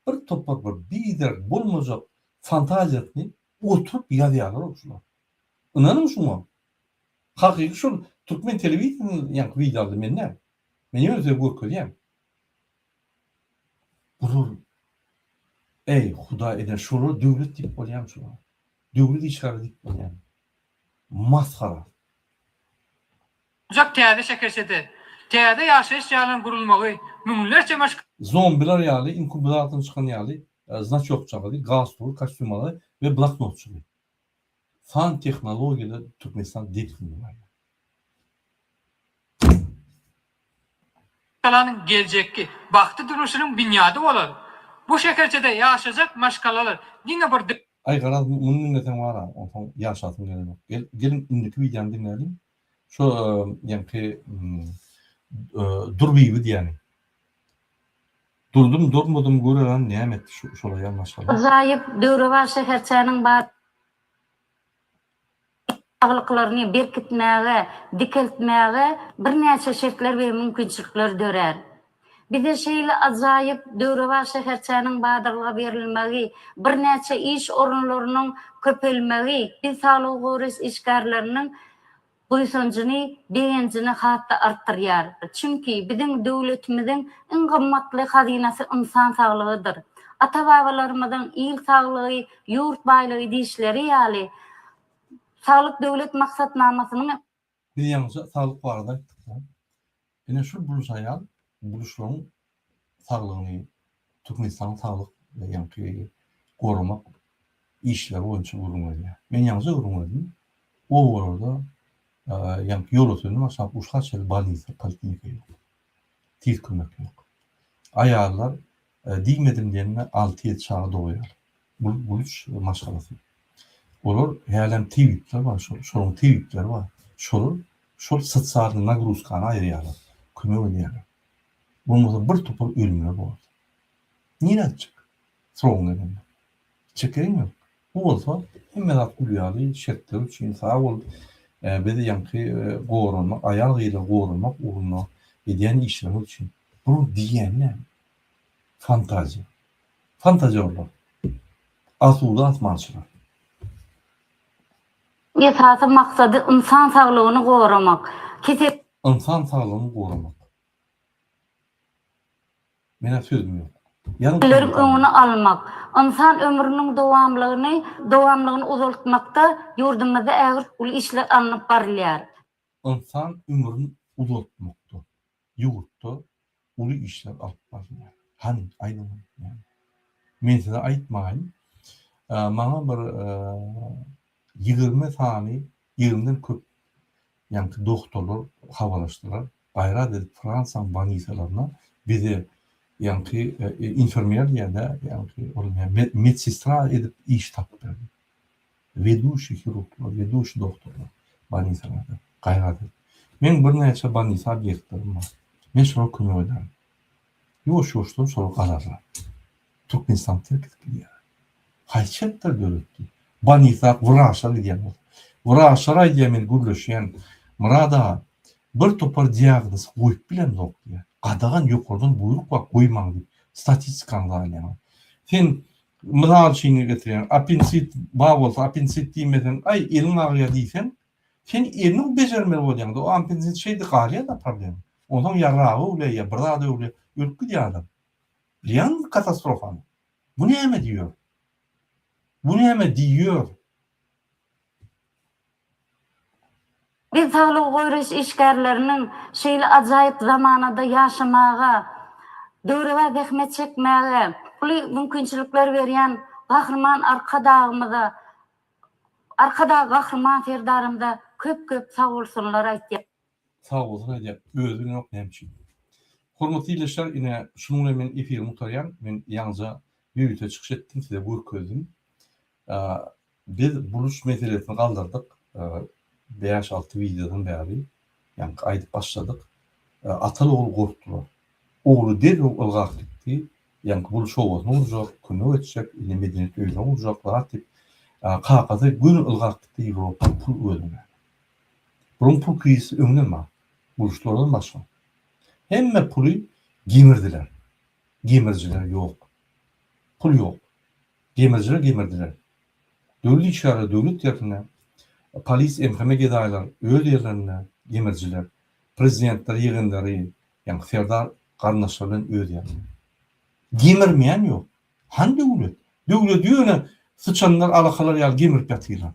bir topar bir biderek bolmajak fantaziýasyny oturyp ýazýarlar şular. Ynanyň şuňa. Hakyky şol türkmen telewideniýasyndan ýaňky wideo aldy men däl. Men ýöne size görkezýän. Bular Eý Hudaý eden şolara döwlet diýip bolýamy şolara? Döwlet işgäri diýip bolýamy? Masgara. Gurjak täze şäherçede täze ýaşaýyş jaýlaryň gurulmagy müňlerçe maşgala Zombiler ýaly inkubatordan çykan ýaly znaçokjagazy, galstugy, kostýumalary we bloknotjygy. San tehnologiýada Türkmenistan depginde barýar. Maşgalanyň geljekki bagtly durmuşynyň binýady bolar. Bu şäherçede ýaşajak maşgalalar diňe bir. Aý garaz muny diňleseň bara onsoň ýaşasyň gelenok. Gel geliň indiki wideony diňläliň. Şo ýaňky Durbibi diýýäni. Durdum durmadym göreran näme etdi şu şol aýal maşgala. Ajaýyp döwrebap şäherçäniň bar. Saglyklaryny berkitmäge, dikeltmäge birnäçe şertler we mümkinçilikler dörär. Bize şeýle ajaýyp, döwrebap şäherçäniň badalga berilmegi, birnäçe iş orunlarynyň köpelmegi biz saglygy goraýyş işgärleriniň buýsanjyny, begenjini has-da artdyrýar. Çünki biziň döwletimiziň iň gymmatly hazynasy ynsan saglygydyr. Ata-babalarymyzyň Il saglygy, ýurt baýlygy diýişleri ýaly, Saglyk Döwlet maksatnamasynyň. Biz ýaňyja saglyk barada aýtdyk-da. Ine şul buluş aýal buluşlaryň saglygyny Türkmenistanyň saglyk ýaňky goramak işleri boýunça gürrüň berýär. Men ýaňyja gürrüň berdim. Obalarda ýaňky Ýolötenden başlap Uşga çenli bolnisa, poliklinika ýok. Tiz kömek ýok. Aýallar diýmedim diýende alty-ýedi çaga dogurýarlar. Bu buluç maşgalasy. Olar hälem tebipler bar, şol şolaryň tebipleri bar. Şolar şol sosialnyý nagruzkany aýyrýarlar, kömek edýärler. Bolmasa bir topar ölümler bolardy. Nirä gitjek? Srogyň gelende. Gitjek ýeriň ýok. Bu bolsa hemme zat gül ýaly şertler üçin sag bol. Biz ýaňky goranmak, aýal-gyzlary goramak ugrunda edýän işleriňiz üçin. Bular diýýäni näme? Fantaziýa. Fantazýorlar. Asuda asmançylar. Esasy maksady ynsan saglygyny goramak, kesel. Ynsan saglygyny goramak. Menä sözüm ýok. Ýazyň Leriň kommentariýa. öňüni almak, ynsan ömrüniň dowamlygyny dowamlygyny uzaltmakda ýurdumyzda ägirt uly işler alnyp barylýar. Ynsan ömrüni uzaltmakda ýurtda uly işler alyp barylýar. Hany, aýdyň näme? Men size aýtmaýyn. Maňa bir 20 sany, 20-den köp ýaňky dogtorlar habarlaşdylar. Gaýrat edip Fransiýanyň bolnisalaryna bize ýaňky infermer diýýär-dä, ýaňky ol näme, medsestra edip iş tapyp berdi. Weduşiý hirurglar, weduşiý dogtorlar bolnisalarda. Gaýrat edip. Meň birnäçe bolnisa obýektlerim bar. Men şolara kömek ederin. Ýuwaş-ýuwaşdan şolar galarlar. Türkmenistany terk edip gidýärler. Haýsy şertler döretdi? Bolnisa wraçlar gidýän bolsa. Wraçlar aýdýar men gürleşýän. Myrat aga, bir topar diagnoz goýup bilemzok diýýär. Gadagan ýokardan buýruk bar goýmaň diýip. Statistikaňyzy alýaňyz. Sen Mysal üçin getirýän, appensit bar bolsa, appensit diýmeseň, aý, eliň agyrýar diýseň, sen elini bejermeli bolýaň-da, o appensit şeýdip galýar-da problema. Onsoň ýa ragy öwlýär, ýa bir zady öwlýär, ölüp gidýär adam. Bilýäňmi katastrofany? Bu näme diýýär? Bu näme diýýär? Biz saglygy goraýyş işgärleriniň şeýle ajaýyp zamanada ýaşamaga, döwrebap zähmet çekmäge uly mümkinçilikler berýän Gahryman Arkadagymyza, Arkadag Gahryman Serdarymyza köp-köp sagbolsunlar aýtýarys. Sagbolsun aýdýar, özi bilenok näme üçin. Hormatly ildeşler ine şunuň bilen men efirimi gutarýan, men ýaňyja ýörite çykyş etdim size görkezdim. Biz buluç meselesini galdyrdyk. Bäş-alty wideodan bäri, ýaňky aýdyp başladyk. Ataly-ogul gorkdular. Ogly derrew ylgap gitdi. Ýaňky buluç obasyny gurjak, kömek etjek, indi medeniýet öýüni gurjak zat diýip, kakasy göni ylgap gitdi Ýewropa pul gözlemäge. Bularyň pul krizisi öňden bar. Buluçlardan başga. Hemme puly gemirdiler. Gemirijiler ýok. Pul ýok. Gemirijiler gemirdiler. Döwlet işgärleri döwlet ýerinde, polis MHM gedaýlar öz ýerlerinde gemirijiler. Prezidentler ýegenleri, ýagny serdar garyndaşlary bilen öz ýerinde. Gemirmeýän ýok. Hany döwlet? Döwleti ýöne syçanlar, alakalar ýaly gemirip ýatyrlar.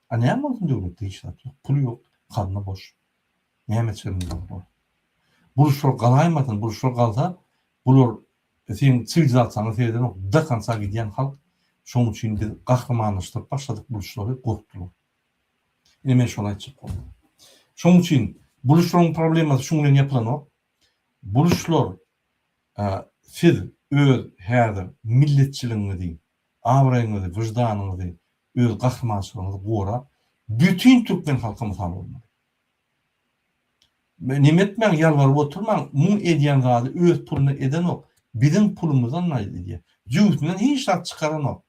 A näme bolsun döwletde hiç zat ýok. Pul ýok, gazna boş. Näme etjegini bilenoklar. Burçlar galaýmasyn, burçlar galsa bular seň siwilizasiýaňa seredenok, do konca gidýän halk. Şoň üçin biz gahrymanlaşdyryp başladyk burçlary, gorkdular. Ine men şony aýtjak boldum. Şoň üçin burçlaryň problemasy şuň bilen ýapylanok. Burçlar siz öz häzir milletçiligiňizi, abraýyňyzy, wyždanyňyzy, öz gahrymançylygyňyzy gorap, bütin türkmen halka mysal bolmaly. Neme etmäň, ýalbaryp oturmaň, muň edýän zady öz puluna edenok, biziň pulumyzdan edýär. Jübüsinden hiç zat çykaranok.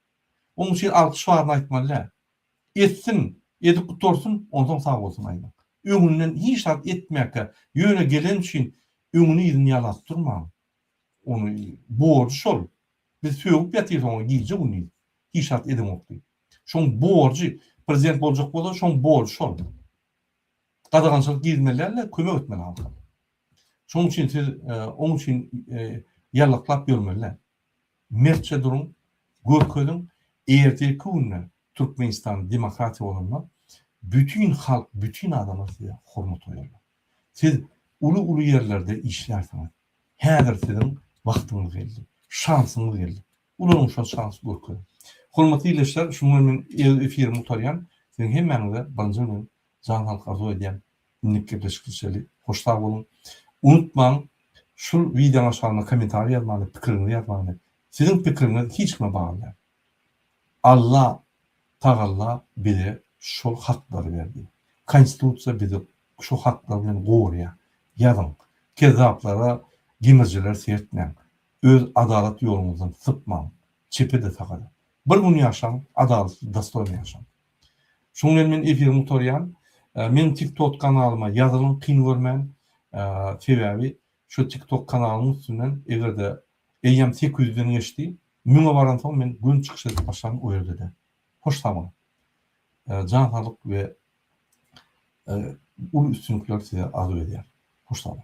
Oň üçin alkyş baryny aýtmaly däl. Etsin, edip gutarsyn, onsoň sag bolsun aýdyň. Öňünden hiç zat etmäkä, ýöne geleni üçin öňüni-yzyny ýalap durmaň. Ony borjy şol. Biz sögüp ýatyrys oňa gije-gündiz. Hiç zat edeňok diýip. Şoň borjy, prezident boljak bolsa şoň borjy şol. Gadagançylyk girizmeli däl-de, kömek etmeli halka. Şoň üçin siz oň üçin ýallaklap ýörmeli däl. Mertçe duruň, görkeziň, ertirki günde Türkmenistan demokratiýa bolanda bütin halk, bütin adamlar size hormat goýarlar. Siz uly-uly ýerlerde işlärsiňiz. Häzir siziň wagtyňyz geldi. Şansyňyz geldi. Ulanyň şol şansy görkeziň. Hormatly ildeşler, şunuň bilen men öz efirimi gutarýan. Siziň hemmäňize birinji bilen jan saglyk arzuw edýän. Indiki gepleşikde çenli hoş sag boluň. Unutmaň, şul wideoň aşagyna kommentariý ýazmany, pikiriňizi ýazmany. Siziň pikiriňiz hiç kime bagly däl. Alla Tagalla bize şol haklary berdi. Konstitusiýa bizi şu haklar bilen gorýar. Ýazyň. Kezzaplara, gemirijilere seretmäň. Öz adalat ýoluňyzdan sypmaň. Çepe-de saga-da. Bir gün ýaşaň, adalatly, dostoýny ýaşaň. Şuň bilen men efirimi gutarýan. Meniň TikTok kanalyma ýazylyň kyn görmän. Sebäbi şu TikTok kanalymyň üstünden eger-de eýýäm 800-den geçdi, müňe baransoň men göni çykyş edip başlaryn o ýerde-de. Hoş sag boluň. Jan saglyk we uly üstünlikler size arzuw edýär. Hoş sag boluň.